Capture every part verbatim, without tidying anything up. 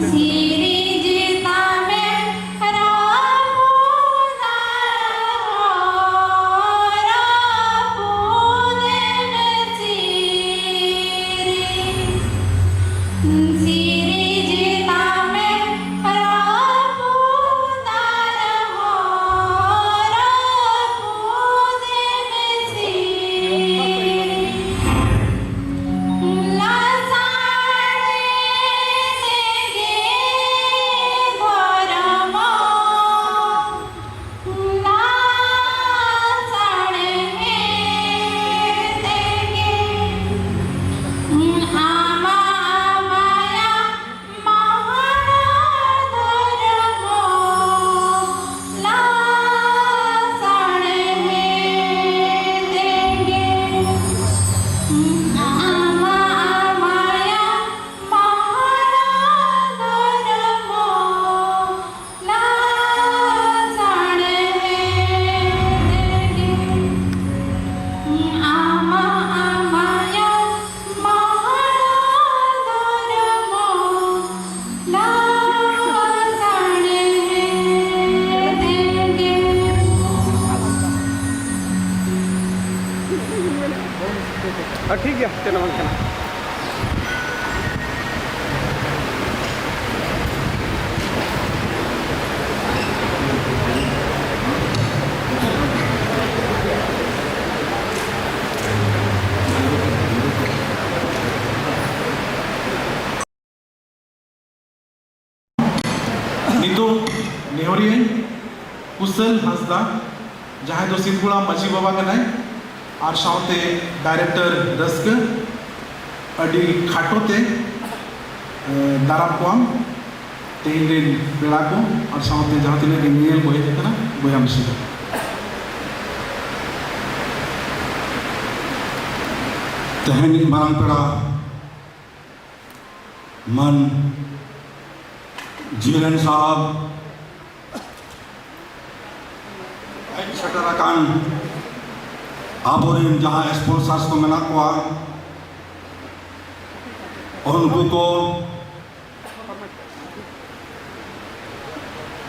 Series ᱛᱟᱢᱮ ᱨᱟᱹᱯᱩᱫᱟ ᱨᱟᱹᱯᱩᱫᱮᱢ ᱥᱤᱨᱤ᱾ Series ᱛᱟᱢᱮ ᱨᱟᱹᱯᱩᱫᱟ ᱨᱟᱹᱯᱩᱫᱮᱢ ᱥᱤᱨᱤ᱾ ᱞᱟᱥᱟᱲᱦᱮᱫ ᱜᱮ ᱫᱷᱚᱨᱢᱚ, ᱞᱟᱥᱟᱲᱦᱮᱫ ᱜᱮ ᱟᱢᱟᱜ ᱢᱟᱭᱟ ᱢᱟᱦᱟᱲᱟ ᱫᱷᱚᱨᱢᱚ ᱞᱟᱥᱟᱲᱦᱮᱫ ᱜᱮ᱾ ᱟᱢᱟᱜ ᱢᱟᱭᱟ ᱢᱟᱦᱟᱲᱟ ᱫᱷᱚᱨᱢᱚ ᱞᱟᱥᱟᱲᱦᱮᱫ ᱜᱮ᱾ ᱟᱢᱟᱜ ᱢᱟᱭᱟ ᱢᱟᱦᱟᱲᱟ ᱫᱷᱚᱨᱢᱚ ᱞᱟᱥᱟᱲᱦᱮᱫ ᱜᱮ᱾ ᱟᱨ ᱴᱷᱤᱠ ᱜᱮᱭᱟ, ᱪᱮᱫ ᱦᱚᱸ ᱵᱟᱝ ᱠᱟᱱᱟ᱾ ᱱᱤᱛᱚᱜ ᱱᱮᱦᱚᱨᱤᱭᱟᱹᱧ ᱠᱩᱥᱟᱞ ᱦᱟᱸᱥᱫᱟ, ᱡᱟᱦᱟᱸᱭ ᱫᱚ ᱥᱤᱫᱜᱚᱲᱟ ᱢᱟᱹᱡᱷᱤ ᱵᱟᱵᱟ ᱠᱟᱱᱟᱭ ᱟᱨ ᱥᱟᱶᱛᱮ ᱰᱟᱭᱨᱮᱠᱴᱚᱨ ᱨᱟᱹᱥᱠᱟᱹ, ᱟᱹᱰᱤ ᱠᱷᱟᱴᱚ ᱛᱮ, ᱮ, ᱫᱟᱨᱟᱢ ᱠᱚᱣᱟᱢ ᱛᱮᱦᱮᱧ ᱨᱮᱱ ᱯᱮᱲᱟ ᱠᱚ ᱟᱨ ᱥᱟᱶᱛᱮ ᱡᱟᱦᱟᱸ ᱛᱤᱱᱟᱹᱜ ᱜᱮ ᱧᱮᱧᱮᱞ ᱠᱚ ᱦᱮᱡ ᱟᱠᱟᱱᱟ, ᱵᱚᱭᱦᱟ ᱢᱤᱥᱤ᱾ ᱛᱮᱦᱮᱧ ᱢᱟᱨᱟᱝ ᱯᱮᱲᱟ ᱢᱟᱹᱱ ᱡᱤᱨᱮᱱ ᱥᱟᱦᱟᱵ ᱦᱮᱡ ᱥᱮᱴᱮᱨ ᱟᱠᱟᱱ ᱟᱵᱚᱨᱮᱱ ᱡᱟᱦᱟᱸ sponsors ᱠᱚ ᱢᱮᱱᱟᱜ ᱠᱚᱣᱟ, ᱩᱱᱠᱩ ᱠᱚ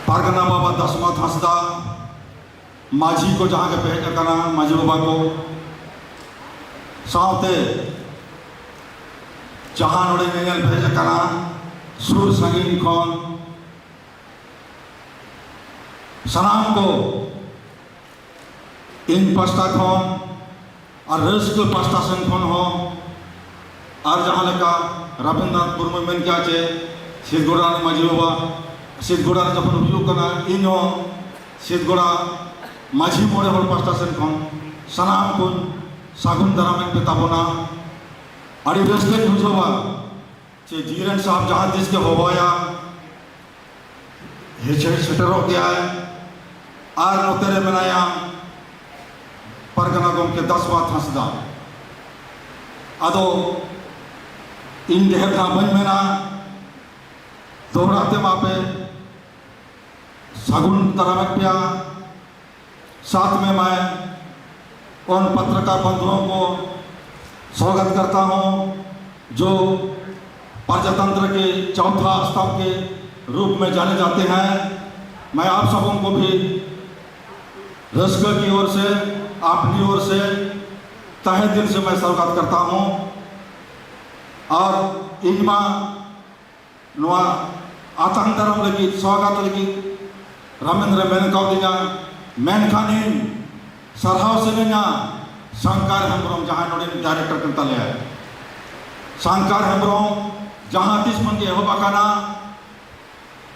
ᱯᱟᱨᱜᱟᱱᱟ ᱵᱟᱵᱟ ᱫᱟᱥᱢᱟᱛ ᱦᱟᱸᱥᱫᱟ, ᱢᱟᱹᱡᱷᱤ ᱠᱚ ᱡᱟᱦᱟᱸ ᱜᱮᱯᱮ ᱦᱮᱡ ᱟᱠᱟᱱᱟ, ᱢᱟᱹᱡᱷᱤ ᱵᱟᱵᱟ ᱠᱚ, ᱥᱟᱶᱛᱮ ᱡᱟᱦᱟᱸ ᱱᱚᱰᱮ ᱧᱮᱧᱮᱞ ᱯᱮ ᱦᱮᱡ ᱟᱠᱟᱱᱟ, ᱥᱩᱨ ᱥᱟᱺᱜᱤᱧ ᱠᱷᱚᱱ ᱥᱟᱱᱟᱢ ᱠᱚ, ᱤᱧ ᱯᱟᱥᱴᱟ ᱠᱷᱚᱱ ᱟᱨ ᱨᱟᱹᱥᱠᱟᱹ ᱯᱟᱥᱴᱟ ᱥᱮᱱ ᱠᱷᱚᱱ ᱦᱚᱸ, ᱟᱨ ᱡᱟᱦᱟᱸ ᱞᱮᱠᱟ ᱨᱚᱵᱤᱱᱫᱨᱚᱱᱟᱛᱷ ᱢᱩᱨᱢᱩᱭ ᱢᱮᱱ ᱠᱮᱜᱼᱟ ᱡᱮ ᱥᱤᱫᱜᱚᱲᱟ ᱨᱮᱱ ᱢᱟᱹᱡᱷᱤ ᱵᱟᱵᱟ, ᱥᱤᱫᱜᱚᱲᱟ ᱨᱮ ᱡᱚᱠᱷᱚᱱ ᱦᱩᱭᱩᱜ ᱠᱟᱱᱟ, ᱤᱧ ᱦᱚᱸ ᱥᱤᱫᱜᱚᱲᱟ ᱢᱟᱹᱡᱷᱤ ᱢᱚᱬᱮ ᱦᱚᱲ ᱯᱟᱥᱴᱟ ᱥᱮᱱ ᱠᱷᱚᱱ ᱥᱟᱱᱟᱢ ᱠᱚᱧ ᱥᱟᱹᱜᱩᱱ ᱫᱟᱨᱟᱢᱮᱫ ᱯᱮ ᱛᱟᱵᱚᱱᱟ᱾ ᱟᱹᱰᱤ ᱨᱟᱹᱥᱠᱟᱹᱧ ᱵᱩᱡᱷᱟᱹᱣᱟ ᱡᱮ ᱡᱤᱭᱤ ᱨᱮᱱ ᱥᱟᱦᱟᱵ ᱡᱟᱦᱟᱸ ᱛᱤᱥ ᱜᱮ ᱦᱚᱦᱚᱣᱟᱭᱟ, ᱦᱮᱡ ᱥᱮᱴᱮᱨᱚᱜ ᱜᱮᱭᱟᱭ᱾ ᱟᱨ ᱱᱚᱛᱮ ᱨᱮ ᱢᱮᱱᱟᱭᱟ ᱯᱟᱨᱜᱟᱱᱟ ᱜᱚᱢᱠᱮ ᱫᱟᱥᱣᱟᱛ ᱦᱟᱸᱥᱫᱟ᱾ ᱟᱫᱚ ᱤᱧ ᱰᱷᱮᱨ ᱫᱷᱟᱣ ᱵᱟᱹᱧ ᱢᱮᱱᱟ, ᱫᱚᱦᱲᱟ ᱛᱮ ᱢᱟᱯᱮ ᱥᱟᱹᱜᱩᱱ ᱫᱟᱨᱟᱢᱮᱫ ᱯᱮᱭᱟ᱾ साथ में मैं उन पत्रकार बंधुओं को स्वागत करता हूं जो प्रजातंत्र के चौथा स्तंभ के रूप में जाने जाते हैं। मैं आप सबों को भी रस्का की ओर से, अपनी ओर से तहे दिल से मैं स्वागत करता हूं। और इनमा ᱱᱚᱣᱟ ᱟᱛᱟᱝ ᱫᱟᱨᱟᱢ ᱞᱟᱹᱜᱤᱫ, ᱥᱣᱟᱜᱟᱛ ᱞᱟᱹᱜᱤᱫ ᱨᱟᱢᱮᱱᱫᱨᱚ ᱢᱮᱱ ᱠᱟᱣᱫᱤᱧᱟ, ᱢᱮᱱᱠᱷᱟᱱ ᱤᱧ ᱥᱟᱨᱦᱟᱣ ᱥᱟᱱᱟᱧᱟ ᱥᱟᱝᱠᱟᱨ ᱦᱮᱢᱵᱨᱚᱢ, ᱡᱟᱦᱟᱸᱭ ᱱᱚᱰᱮᱱ ᱰᱟᱭᱨᱮᱠᱴᱚᱨ ᱠᱟᱱ ᱛᱟᱞᱮᱭᱟ᱾ ᱥᱟᱝᱠᱟᱨ ᱦᱮᱢᱵᱨᱚᱢ ᱡᱟᱦᱟᱸ ᱛᱤᱥ ᱠᱷᱚᱱ ᱜᱮ ᱮᱦᱚᱵ ᱟᱠᱟᱱᱟ,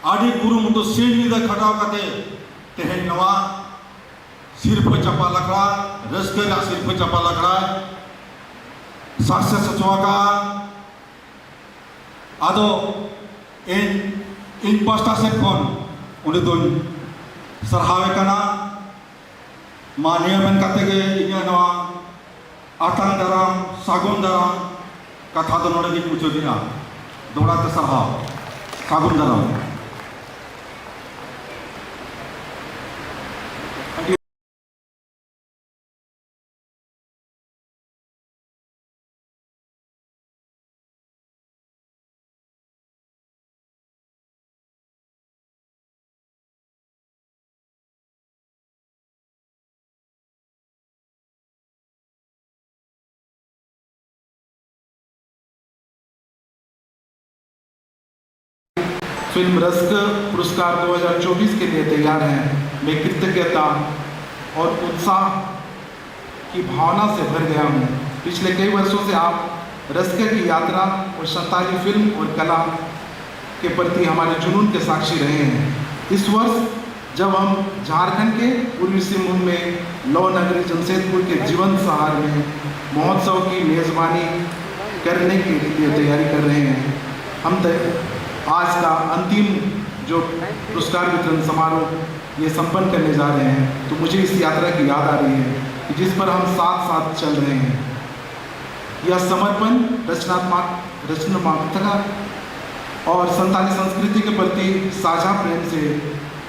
ᱟᱹᱰᱤ ᱠᱩᱨᱩᱢᱩᱴᱩ, ᱥᱤᱧ ᱧᱤᱫᱟᱹ ᱠᱷᱟᱴᱟᱣ ᱠᱟᱛᱮ ᱛᱮᱦᱮᱧ ᱱᱚᱣᱟ ᱥᱤᱨᱯᱷᱟᱹ ᱪᱟᱯᱟᱞ ᱟᱠᱷᱲᱟ, ᱨᱟᱹᱥᱠᱟᱹ ᱨᱮᱭᱟᱜ ᱥᱤᱨᱯᱷᱟᱹ ᱪᱟᱯᱟᱞ ᱟᱠᱷᱲᱟᱭ ᱥᱟᱠᱥᱮᱥ ᱦᱚᱪᱚ ᱟᱠᱟᱫᱼᱟ᱾ ᱟᱫᱚ ᱤᱧ, ᱤᱧ ᱯᱟᱥᱴᱟ ᱥᱮᱫ ᱠᱷᱚᱱ ᱩᱱᱤ ᱫᱚᱧ ᱥᱟᱨᱦᱟᱣᱮ ᱠᱟᱱᱟ᱾ ᱢᱟ, ᱱᱤᱭᱟᱹ ᱢᱮᱱ ᱠᱟᱛᱮ ᱜᱮ ᱤᱧᱟᱹᱜ ᱱᱚᱣᱟ ᱟᱛᱟᱝ ᱫᱟᱨᱟᱢ, ᱥᱟᱹᱜᱩᱱ ᱫᱟᱨᱟᱢ ᱠᱟᱛᱷᱟ ᱫᱚ ᱱᱚᱰᱮ ᱜᱤᱧ ᱢᱩᱪᱟᱹᱫᱮᱜᱼᱟ᱾ ᱫᱚᱦᱲᱟ ᱛᱮ ᱥᱟᱨᱦᱟᱣ, ᱥᱟᱹᱜᱩᱱ ᱫᱟᱨᱟᱢ᱾ फिल्म रस्क पुरस्कार दो हज़ार चौबीस के लिए तैयार हैं। मैं कृतज्ञता और उत्साह की भावना से भर गया हूँ। पिछले कई वर्षों से आप रस्क की यात्रा और संताली फिल्म और कला के प्रति हमारे जुनून के साक्षी रहे हैं। इस वर्ष जब हम झारखंड के पूर्वी सिंहभूम में लौ नगरी जमशेदपुर के जीवंत शहर में महोत्सव की मेजबानी करने के लिए तैयारी कर रहे हैं, हम तय, आज का अंतिम जो पुरस्कार वितरण समारोह ये संपन्न करने जा रहे हैं, तो मुझे इस यात्रा की याद आ रही है कि जिस पर हम साथ साथ चल रहे हैं। यह समर्पण, रचनात्मक रचनात्मकता और संताली संस्कृति के प्रति साझा प्रेम से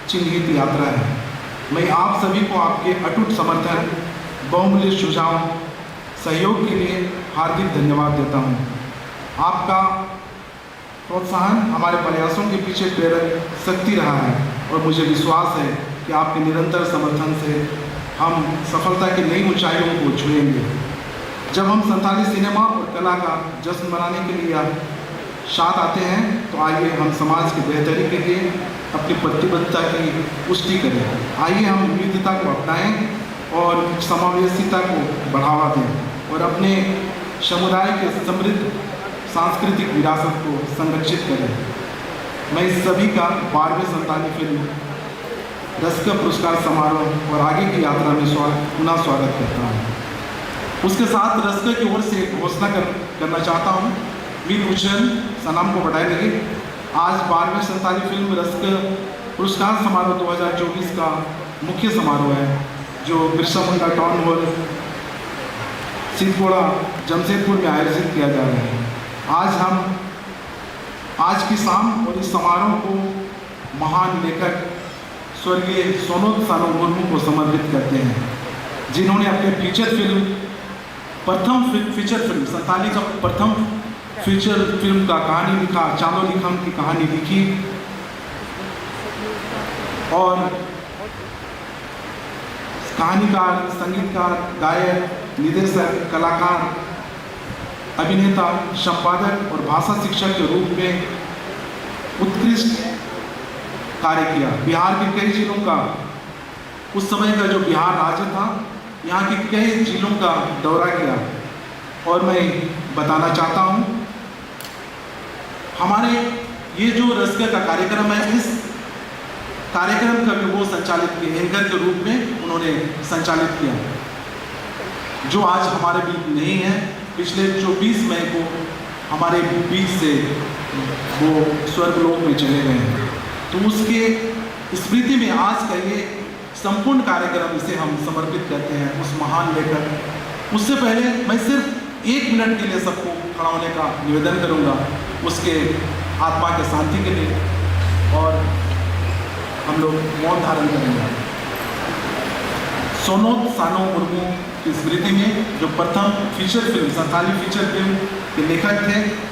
चिन्हित यात्रा है। मैं आप सभी को आपके अटूट समर्थन, बहुमूल्य सुझाव, सहयोग के लिए हार्दिक धन्यवाद देता हूँ। आपका प्रोत्साहन हमारे प्रयासों के पीछे प्रेरक शक्ति रहा है और मुझे विश्वास है कि आपके निरंतर समर्थन से हम सफलता की नई ऊंचाइयों को छुएंगे। जब हम संताली सिनेमा और कला का जश्न मनाने के लिए साथ आते हैं, तो आइए हम समाज की बेहतरी के लिए अपनी प्रतिबद्धता की पुष्टि करें। आइए हम विविधता को अपनाएं और समावेशिता को बढ़ावा दें और अपने समुदाय के समृद्ध सांस्कृतिक विरासत को संरक्षित करें। मैं सभी का बारहवें संताली फिल्म रस्क पुरस्कार समारोह और आगे की यात्रा में स्वा-, पुनः स्वागत करता हूँ। उसके साथ रस्क की ओर से एक घोषणा कर, करना चाहता हूँ। ᱢᱤᱫ ᱩᱪᱷᱟᱹᱱ ᱥᱟᱱᱟᱢ ᱠᱚ ᱵᱟᱰᱟᱭ ᱞᱟᱹᱜᱤᱫ, आज बारहवें संताली फिल्म रस्क पुरस्कार समारोह दो हज़ार चौबीस का मुख्य समारोह है, जो बिरसा मुंडा टाउन हॉल सिद्धगोड़ा जमशेदपुर में आयोजित किया जा रहा है। आज हम आज की शाम और इस समारोह को महान लेखक स्वर्गीय सोनोत सानो मुर्मू को समर्पित करते हैं, जिन्होंने अपने फीचर फिल्म प्रथम फी-, फीचर फिल्म संताली का प्रथम फीचर फिल्म का कहानी लिखा, चांदो लिखम की कहानी लिखी और कहानीकार, संगीतकार, गायक, निर्देशक, कलाकार, अभिनेता, संपादक और भाषा शिक्षक के रूप में उत्कृष्ट कार्य किया। बिहार के कई जिलों का, उस समय का जो बिहार राज्य था, यहाँ के कई जिलों का दौरा किया। और मैं बताना चाहता हूँ, हमारे ये जो रसगंगा का कार्यक्रम है, इस कार्यक्रम का भी वो संचालित किया, एंकर के रूप में उन्होंने संचालित किया, जो आज हमारे बीच नहीं है। पिछले चौबीस मई को हमारे बीच से वो स्वर्ग लोक में चले गए हैं। तो उसके स्मृति में आज का ये संपूर्ण कार्यक्रम, इसे हम समर्पित करते हैं उस महान लेखक। उससे पहले मैं सिर्फ एक मिनट के लिए सबको खड़ा होने का निवेदन करूंगा, उसके आत्मा के शांति के लिए, और हम लोग मौन धारण करेंगे। सोनोत सानो मुर्मू की स्मृति में जो प्रथम feature film, Santhali feature film के लेखक थे,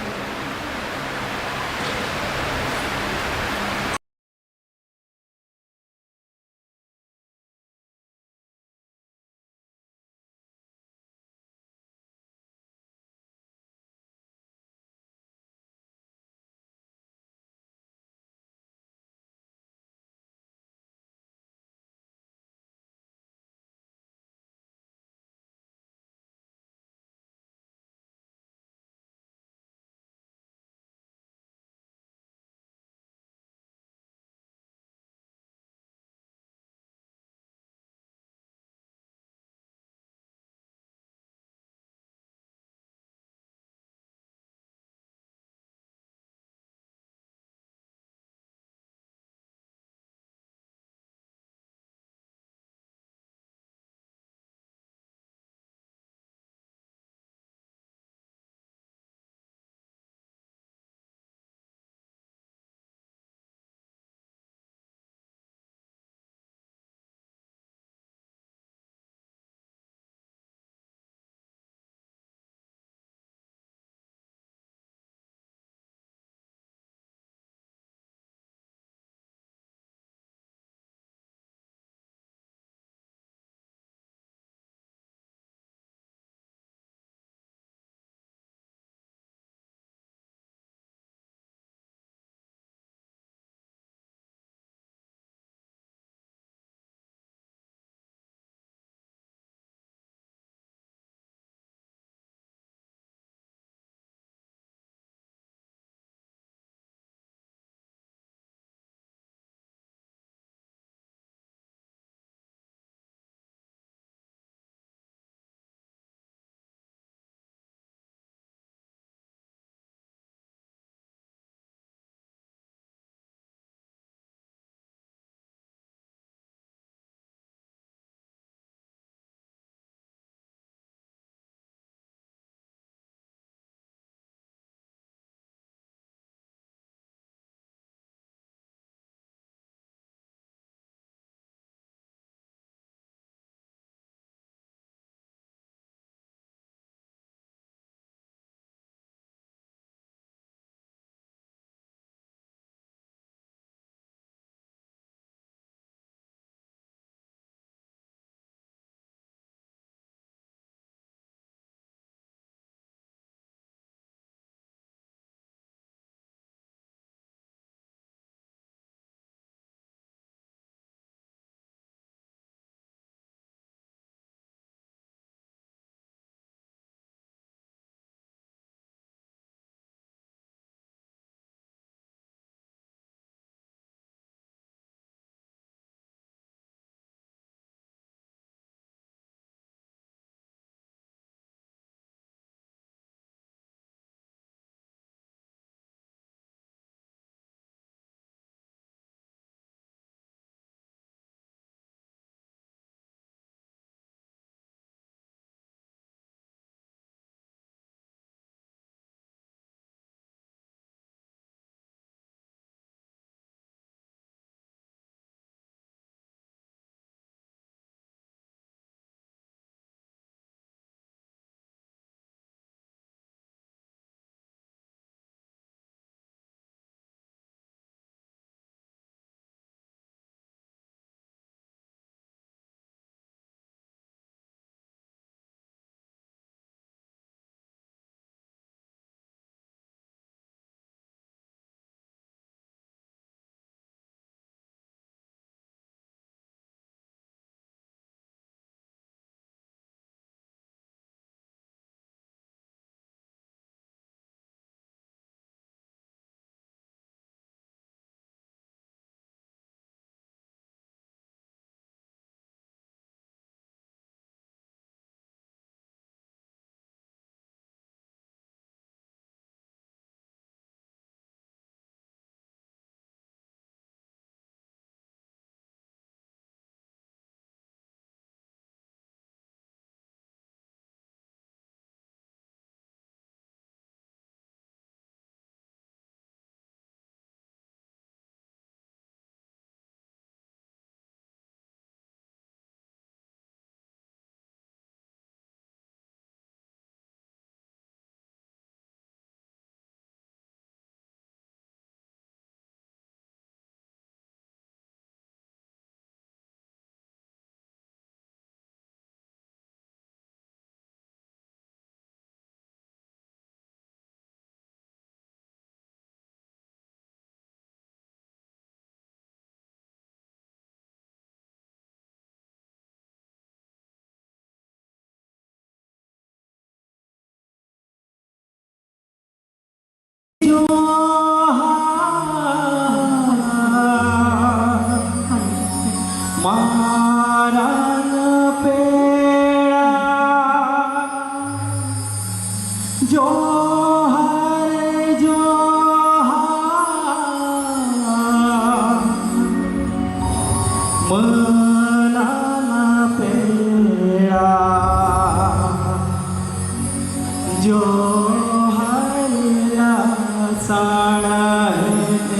ᱥᱟᱲᱟᱭᱮᱫ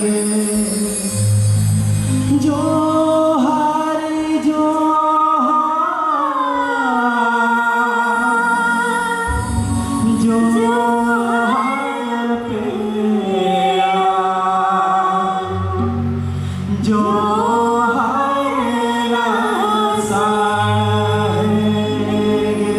ᱜᱮ᱾ ᱡᱚᱦᱟᱨ, ᱡᱚᱦᱟᱨ, ᱡᱚᱦᱟᱨ ᱯᱮᱲᱟ᱾ ᱡᱚᱦᱟᱨ ᱞᱟᱥᱟᱲᱦᱮᱫ ᱜᱮ᱾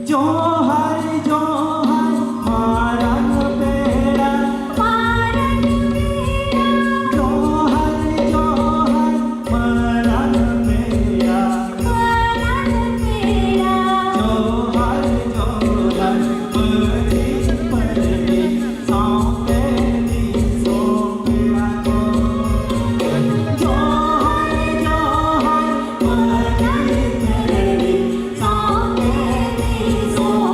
ᱡᱚᱦᱟᱨ, ᱡᱚᱦᱟᱨ, ᱢᱟᱨᱟᱝ ᱯᱮᱲᱟ᱾ ᱢᱟᱨᱟᱝ ᱯᱮᱲᱟ᱾ ᱡᱚᱦᱟᱨ, ᱡᱚᱦᱟᱨ, ᱢᱟᱨᱟᱝ ᱯᱮᱲᱟ᱾ ᱢᱟᱨᱟᱝ ᱯᱮᱲᱟ᱾ ᱡᱚᱦᱟᱨ, ᱡᱚᱦᱟᱨ, ᱢᱟᱹᱡᱷᱤ ᱯᱟᱨᱟᱱᱤᱠ ᱥᱟᱶᱛᱮ ᱫᱤᱥᱚᱢ ᱯᱮᱲᱟ ᱠᱚ᱾ ᱡᱚᱦᱟᱨ, ᱡᱚᱦᱟᱨ, ᱢᱟᱹᱡᱷᱤ ᱯᱟᱨᱟᱱᱤᱠ ᱥᱟᱶᱛᱮ ᱫᱤᱥᱚᱢ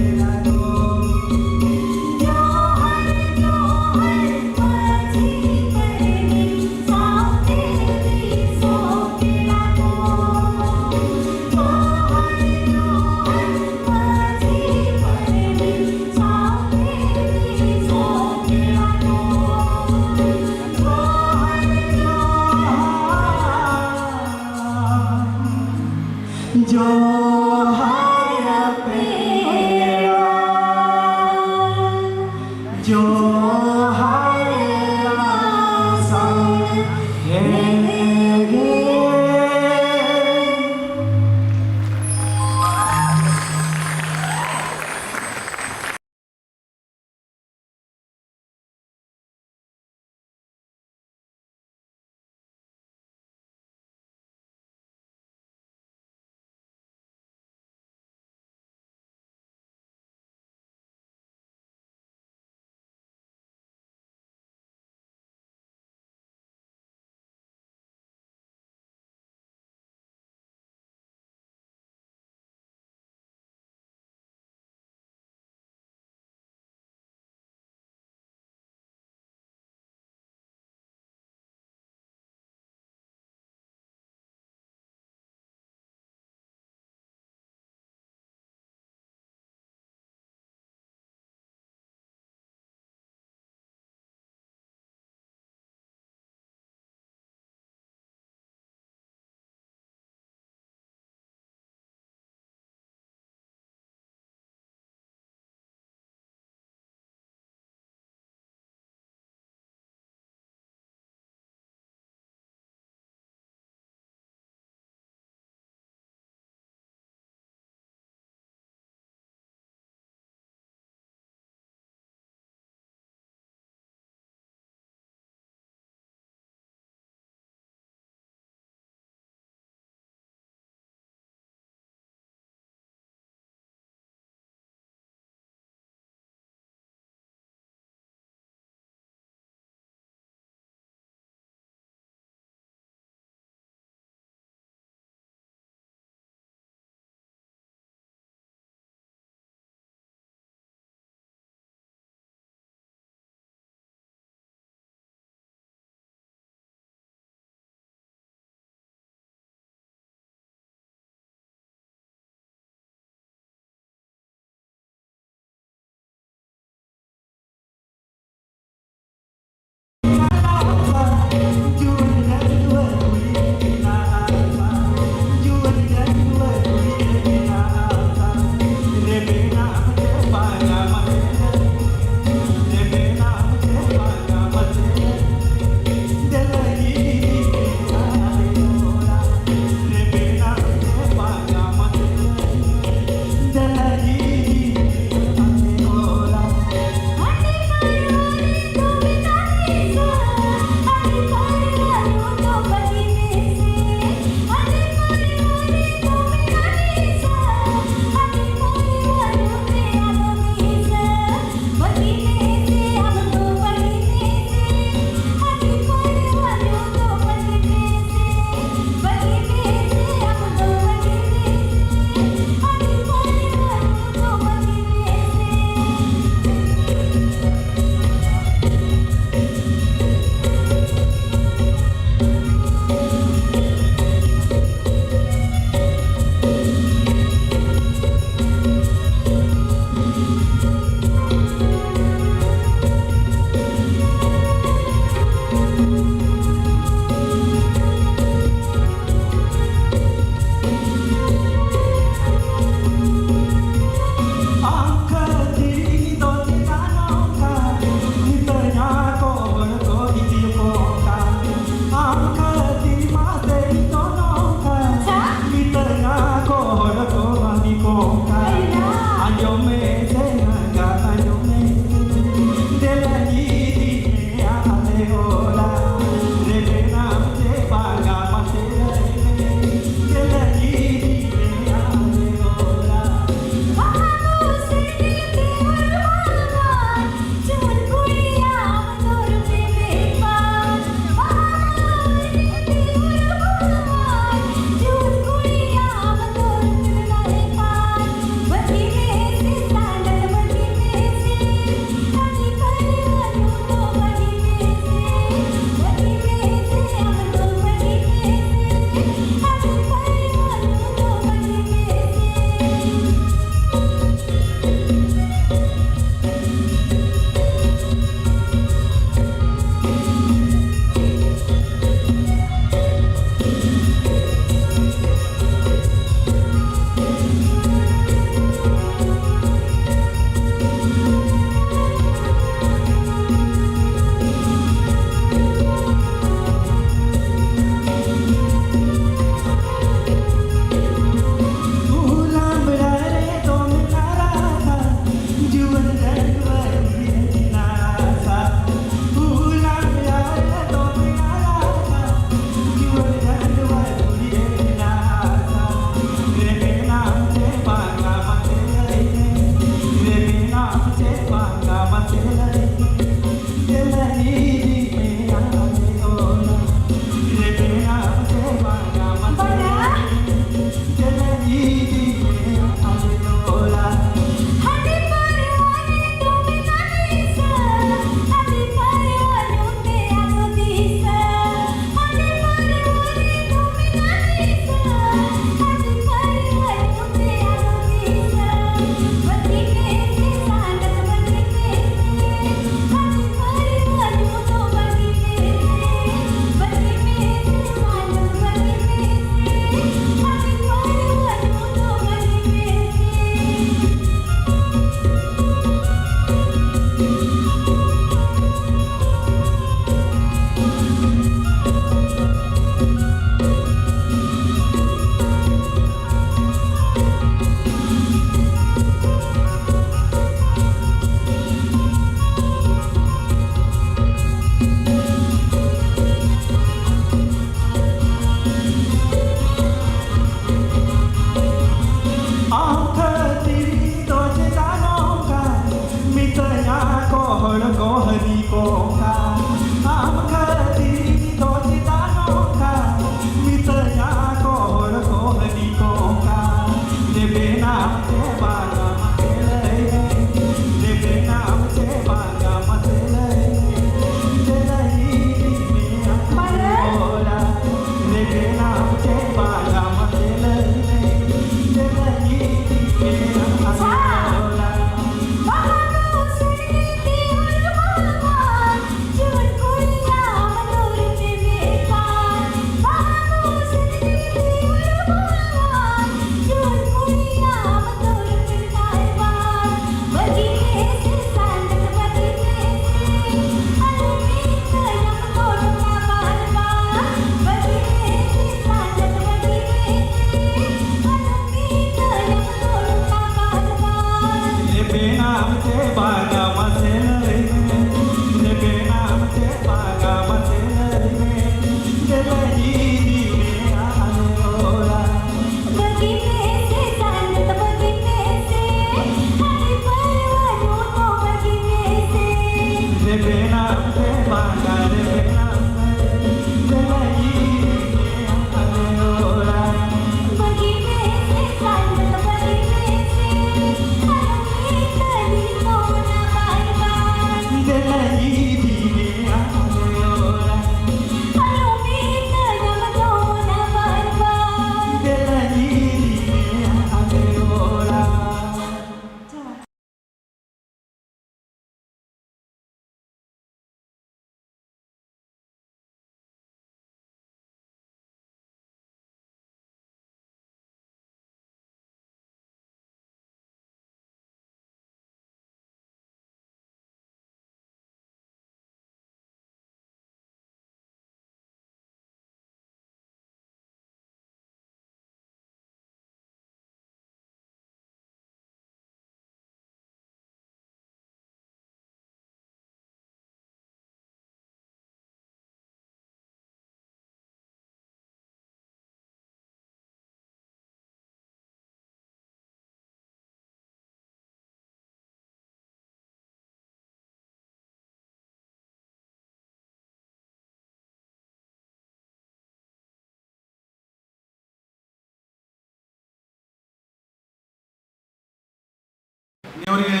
ᱱᱮᱣᱨᱤᱭᱟᱹ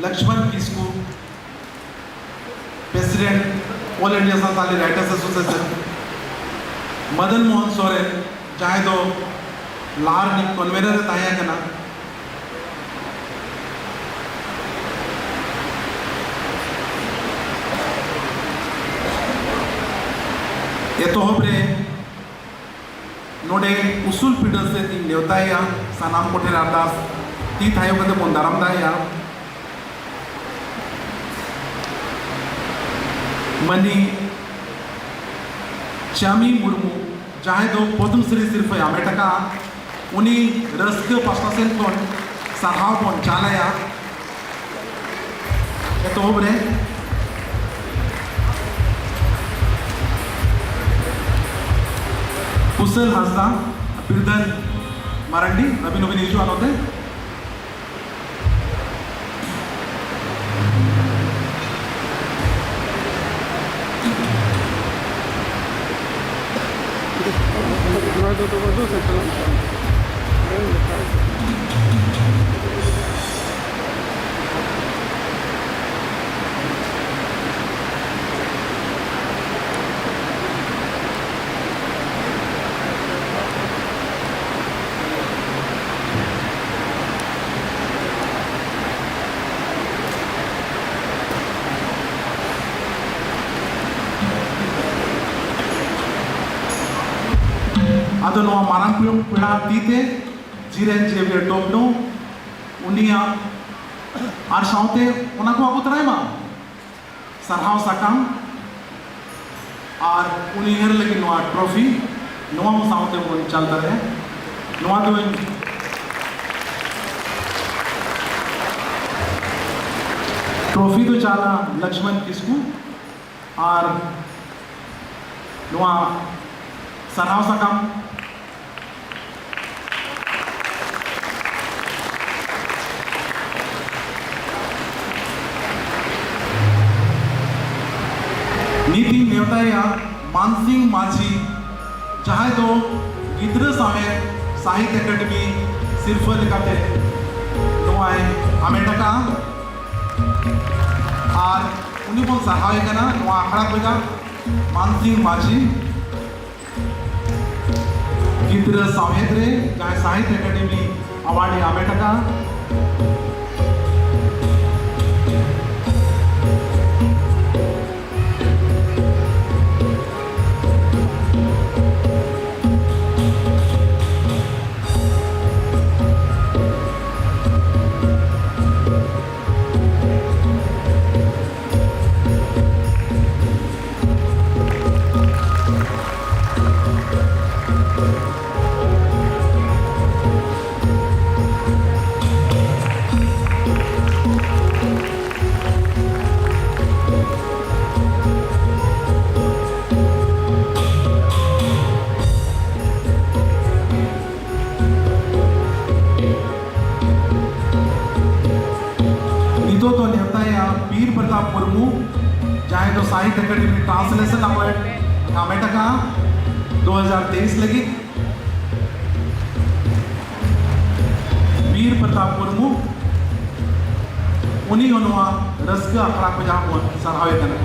ᱞᱚᱠᱥᱢᱚᱱ ᱠᱤᱥᱠᱩ, President All India Santali Writers Association, Madan Mohan Soren, ᱡᱟᱦᱟᱸᱭ ᱫᱚ ᱞᱟᱦᱟ ᱨᱤᱱᱤᱡ convener ᱮ ᱛᱟᱦᱮᱸ ᱠᱟᱱᱟ᱾ ᱮᱛᱚᱦᱚᱵ ᱨᱮ ᱱᱚᱰᱮ ᱩᱥᱩᱞ ᱯᱤᱸᱰᱟᱹ ᱥᱮᱫ ᱤᱧ ᱱᱮᱣᱛᱟᱭᱮᱭᱟ, ᱥᱟᱱᱟᱢ ᱠᱚᱴᱷᱮᱱ ᱟᱨᱫᱟᱥ, ᱛᱤ ᱛᱷᱟᱭᱚ ᱠᱟᱛᱮ ᱵᱚᱱ ᱫᱟᱨᱟᱢ ᱫᱟᱲᱮᱭᱟᱜᱼᱟ᱾ ᱢᱟᱹᱱᱤ ᱪᱟᱢᱤ ᱢᱩᱨᱢᱩ, ᱡᱟᱦᱟᱸᱭ ᱫᱚ ᱯᱚᱫᱽᱢ ᱥᱨᱤ ᱥᱤᱨᱯᱷᱟᱹᱭ ᱦᱟᱢᱮᱴ ᱟᱠᱟᱫᱼᱟ, ᱩᱱᱤ ᱨᱟᱹᱥᱠᱟᱹ ᱯᱟᱥᱴᱟ ᱥᱮᱱ ᱠᱷᱚᱱ ᱥᱟᱨᱦᱟᱣ ᱵᱚᱱ ᱪᱟᱞ ᱟᱭᱟ᱾ ᱮᱛᱚᱦᱚᱵ ᱨᱮ ᱠᱩᱥᱟᱞ ᱦᱟᱸᱥᱫᱟ, ᱵᱤᱨᱫᱷᱟᱹᱱ ᱢᱟᱨᱟᱱᱰᱤ, ᱟᱹᱵᱤᱱ ᱦᱚᱸᱵᱤᱱ ᱦᱤᱡᱩᱜᱼᱟ ᱱᱚᱛᱮ᱾ ᱟᱫᱚ ᱱᱚᱣᱟ ᱢᱟᱨᱟᱝ ᱯᱮᱲᱟ ᱛᱤ ᱛᱮ ᱡᱤᱨᱮᱱ ᱡᱮᱵᱤᱭᱟᱨ ᱴᱚᱯᱰᱳ, ᱩᱱᱤᱭᱟᱜ ᱟᱨ ᱥᱟᱶᱛᱮ ᱚᱱᱟ ᱠᱚ ᱟᱹᱜᱩ ᱛᱚᱨᱟᱭ ᱢᱟ᱾ ᱥᱟᱨᱦᱟᱣ ᱥᱟᱠᱟᱢ ᱟᱨ ᱩᱱᱤ ᱩᱭᱦᱟᱹᱨ ᱞᱟᱹᱜᱤᱫ ᱱᱚᱣᱟ trophy, ᱱᱚᱣᱟ ᱦᱚᱸ ᱥᱟᱶᱛᱮ ᱵᱚᱱ ᱪᱟᱞ ᱫᱟᱲᱮᱭᱟᱜᱼᱟ᱾ ᱱᱚᱣᱟ ᱫᱚ trophy ᱫᱚ ᱪᱟᱞᱟ ᱞᱚᱠᱥᱢᱚᱱ ᱠᱤᱥᱠᱩ ᱟᱨ ᱱᱚᱣᱟ ᱥᱟᱨᱦᱟᱣ ᱥᱟᱠᱟᱢ ᱱᱤᱛ ᱤᱧ ᱱᱮᱣᱛᱟᱭᱟ ᱢᱟᱱᱥᱤᱝ ᱢᱟᱹᱡᱷᱤ, ᱡᱟᱦᱟᱸᱭ ᱫᱚ ᱜᱤᱫᱽᱨᱟᱹ ᱥᱟᱶᱦᱮᱫ ᱥᱟᱦᱤᱛᱭᱚ ᱮᱠᱟᱰᱮᱢᱤ ᱥᱤᱨᱯᱷᱟᱹ ᱞᱮᱠᱟᱛᱮ ᱱᱚᱣᱟ ᱦᱟᱢᱮᱴ ᱟᱠᱟᱫᱼᱟ᱾ ᱟᱨ ᱩᱱᱤ ᱵᱚᱱ ᱥᱟᱨᱦᱟᱣᱮ ᱠᱟᱱᱟ ᱱᱚᱣᱟ ᱟᱠᱷᱲᱟ ᱠᱷᱚᱱᱟᱜ ᱢᱟᱱᱥᱤᱝ ᱢᱟᱹᱡᱷᱤ, ᱜᱤᱫᱽᱨᱟᱹ ᱥᱟᱶᱦᱮᱫ ᱨᱮ ᱡᱟᱦᱟᱸᱭ ᱥᱟᱦᱤᱛ ᱮᱠᱟᱰᱮᱢᱤ ᱟᱣᱟᱨᱰ ᱮ ᱦᱟᱢᱮᱴ ᱟᱠᱟᱫᱼᱟ᱾ ᱱᱤᱛᱚᱜ ᱫᱚ ᱱᱮᱣᱛᱟᱭᱟ ᱵᱤᱨ ᱯᱨᱚᱛᱟᱯ ᱢᱩᱨᱢᱩ, ᱡᱟᱦᱟᱸᱭ ᱫᱚ ᱥᱟᱦᱤᱛ ᱮᱠᱟᱰᱮᱢᱤ ᱴᱨᱟᱱᱥᱞᱮᱥᱚᱱ ᱟᱣᱟᱨᱰ ᱦᱟᱢᱮᱴ ᱟᱠᱟᱫᱼᱟ ᱫᱩ ᱦᱟᱡᱟᱨ ᱛᱮᱭᱤᱥ ᱞᱟᱹᱜᱤᱫ᱾ ᱵᱤᱨ ᱯᱨᱚᱛᱟᱯ ᱢᱩᱨᱢᱩ, ᱩᱱᱤ ᱦᱚᱸ ᱱᱚᱣᱟ ᱨᱟᱹᱥᱠᱟᱹ ᱟᱠᱷᱲᱟ ᱠᱷᱚᱱᱟᱜ ᱵᱚᱱ ᱥᱟᱨᱦᱟᱣᱮ ᱠᱟᱱᱟ᱾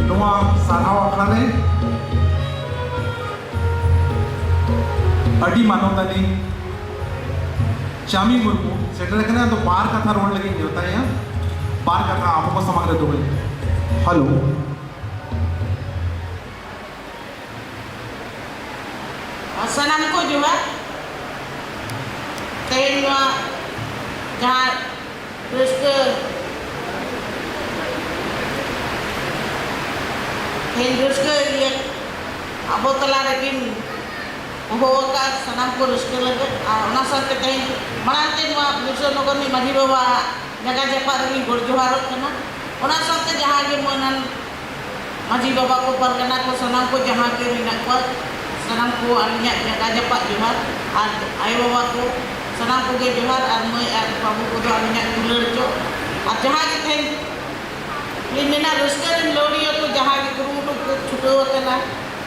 ᱱᱚᱣᱟ ᱥᱟᱨᱦᱟᱣ ᱟᱠᱷᱲᱟ ᱨᱮ ᱟᱹᱰᱤ ᱢᱟᱱᱚᱛᱟᱱᱤ ᱪᱟᱢᱤ ᱢᱩᱨᱢᱩ ᱥᱮᱴᱮᱨ ᱟᱠᱟᱱᱟ᱾ ᱟᱫᱚ ᱵᱟᱨ ᱠᱟᱛᱷᱟ ᱨᱚᱲ ᱞᱟᱹᱜᱤᱫ ᱱᱮᱣᱛᱟᱭᱟ, ᱵᱟᱨ ᱠᱟᱛᱷᱟ ᱟᱵᱚ ᱠᱚ ᱥᱟᱢᱟᱝ ᱨᱮ ᱫᱚᱦᱚᱭ ᱞᱟᱹᱜᱤᱫ᱾ ᱦᱮᱞᱳ᱾ ᱟᱨ ᱥᱟᱱᱟᱢ ᱠᱚ ᱡᱚᱦᱟᱨ᱾ ᱛᱮᱦᱮᱧ ᱱᱚᱣᱟ ᱡᱟᱦᱟᱸ ᱨᱟᱹᱥᱠᱟᱹ ᱛᱮᱦᱮᱧ ᱨᱟᱹᱥᱠᱟᱹ ᱤᱭᱟᱹ ᱟᱵᱚ ᱛᱟᱞᱟ ᱨᱮᱠᱤᱱ ᱦᱚᱦᱚ ᱟᱠᱟᱫ ᱥᱟᱱᱟᱢ ᱠᱚ ᱨᱟᱹᱥᱠᱟᱹ ᱞᱟᱹᱜᱤᱫ᱾ ᱟᱨ ᱚᱱᱟ ᱥᱟᱶᱛᱮ ᱛᱮᱦᱮᱧ ᱢᱟᱲᱟᱝ ᱛᱮ ᱱᱚᱣᱟ ᱵᱤᱨᱥᱟ ᱱᱚᱜᱚᱨ ᱨᱤᱱᱤᱡ ᱢᱟᱹᱡᱷᱤ ᱵᱟᱵᱟ ᱡᱟᱭᱜᱟ ᱡᱟᱯᱟᱜ ᱨᱮᱞᱤᱧ ᱜᱚᱰ ᱡᱚᱦᱟᱨᱚᱜ ᱠᱟᱱᱟ᱾ ᱚᱱᱟ ᱥᱟᱶᱛᱮ ᱡᱟᱦᱟᱸ ᱜᱮ ᱢᱟᱹᱱᱟᱱ ᱢᱟᱹᱡᱷᱤ ᱵᱟᱵᱟ ᱠᱚ, ᱯᱟᱨᱜᱟᱱᱟ ᱠᱚ, ᱥᱟᱱᱟᱢ ᱠᱚ ᱡᱟᱦᱟᱸ ᱜᱮ ᱢᱮᱱᱟᱜ ᱠᱚᱣᱟ, ᱥᱟᱱᱟᱢ ᱠᱚ ᱟᱹᱞᱤᱧᱟᱜ ᱡᱟᱭᱜᱟ ᱡᱟᱯᱟᱜ ᱡᱚᱦᱟᱨ᱾ ᱟᱨ ᱟᱭᱳ ᱵᱟᱵᱟ ᱠᱚ ᱥᱟᱱᱟᱢ ᱠᱚᱜᱮ ᱡᱚᱦᱟᱨ᱾ ᱟᱨ ᱢᱟᱹᱭ ᱟᱨ ᱵᱟᱹᱵᱩ ᱠᱚᱫᱚ ᱟᱹᱞᱤᱧᱟᱜ ᱫᱩᱞᱟᱹᱲ ᱪᱚ᱾ ᱟᱨ ᱡᱟᱦᱟᱸ ᱜᱮ ᱛᱮᱦᱮᱧ ᱞᱤᱧ ᱢᱮᱱᱟ, ᱨᱟᱹᱥᱠᱟᱹ ᱨᱮᱱ ᱞᱟᱹᱣᱲᱤᱭᱟᱹ ᱠᱚ ᱡᱟᱦᱟᱸ ᱜᱮ ᱠᱩᱨᱩᱢᱩᱴᱩ ᱠᱚ ᱪᱷᱩᱴᱟᱹᱣ ᱟᱠᱟᱱᱟ,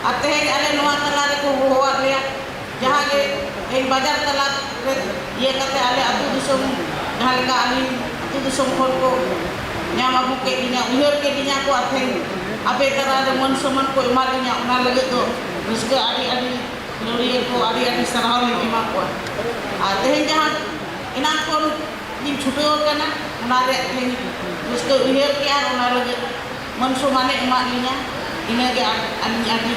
ᱟᱨ ᱛᱮᱦᱮᱧ ᱟᱞᱮ ᱱᱚᱣᱟ ᱛᱟᱞᱟ ᱨᱮᱠᱚ ᱦᱚᱦᱚᱣᱟᱫ ᱞᱮᱭᱟ, ᱡᱟᱦᱟᱸ ᱜᱮ ᱛᱮᱦᱮᱧ ᱵᱟᱡᱟᱨ ᱛᱟᱞᱟ ᱨᱮ ᱤᱭᱟᱹ ᱠᱟᱛᱮ ᱟᱞᱮ ᱟᱹᱛᱩ ᱫᱤᱥᱚᱢ, ᱡᱟᱦᱟᱸ ᱞᱮᱠᱟ ᱟᱹᱞᱤᱧ ᱟᱹᱛᱩ ᱫᱤᱥᱚᱢ ᱠᱷᱚᱱ ᱠᱚ ᱧᱟᱢ ᱟᱹᱜᱩ ᱠᱮᱫ ᱞᱤᱧᱟ, ᱩᱭᱦᱟᱹᱨ ᱠᱮᱫ ᱞᱤᱧᱟ ᱠᱚ, ᱟᱨ ᱛᱮᱦᱮᱧ ᱟᱯᱮ ᱛᱟᱞᱟ ᱨᱮ ᱢᱟᱹᱱ ᱥᱚᱢᱢᱟᱱ ᱠᱚ ᱮᱢᱟᱫ ᱞᱤᱧᱟ, ᱚᱱᱟ ᱞᱟᱹᱜᱤᱫ ᱫᱚ ᱨᱟᱹᱥᱠᱟᱹ ᱟᱹᱰᱤ ᱟᱹᱰᱤ ᱞᱟᱹᱣᱲᱤᱭᱟᱹ ᱠᱚ ᱟᱹᱰᱤ ᱟᱹᱰᱤ ᱥᱟᱨᱦᱟᱣ ᱞᱤᱧ ᱮᱢᱟ ᱠᱚᱣᱟ᱾ ᱟᱨ ᱛᱮᱦᱮᱧ ᱡᱟᱦᱟᱸ ᱮᱱᱟᱝ ᱠᱷᱚᱱ ᱞᱤᱧ ᱪᱷᱩᱴᱟᱹᱣ ᱟᱠᱟᱱᱟ, ᱚᱱᱟ ᱨᱮᱭᱟᱜ ᱛᱮᱦᱮᱧ ᱨᱟᱹᱥᱠᱟᱹ ᱩᱭᱦᱟᱹᱨ ᱠᱮᱜᱼᱟ, ᱟᱨ ᱚᱱᱟ ᱞᱟᱹᱜᱤᱫ ᱢᱟᱹᱱ ᱥᱚᱢᱢᱟᱱᱮ ᱮᱢᱟᱫ ᱞᱤᱧᱟ, ᱤᱱᱟᱹᱜᱮ ᱟ-, ᱟᱹᱞᱤᱧ ᱟᱹᱰᱤ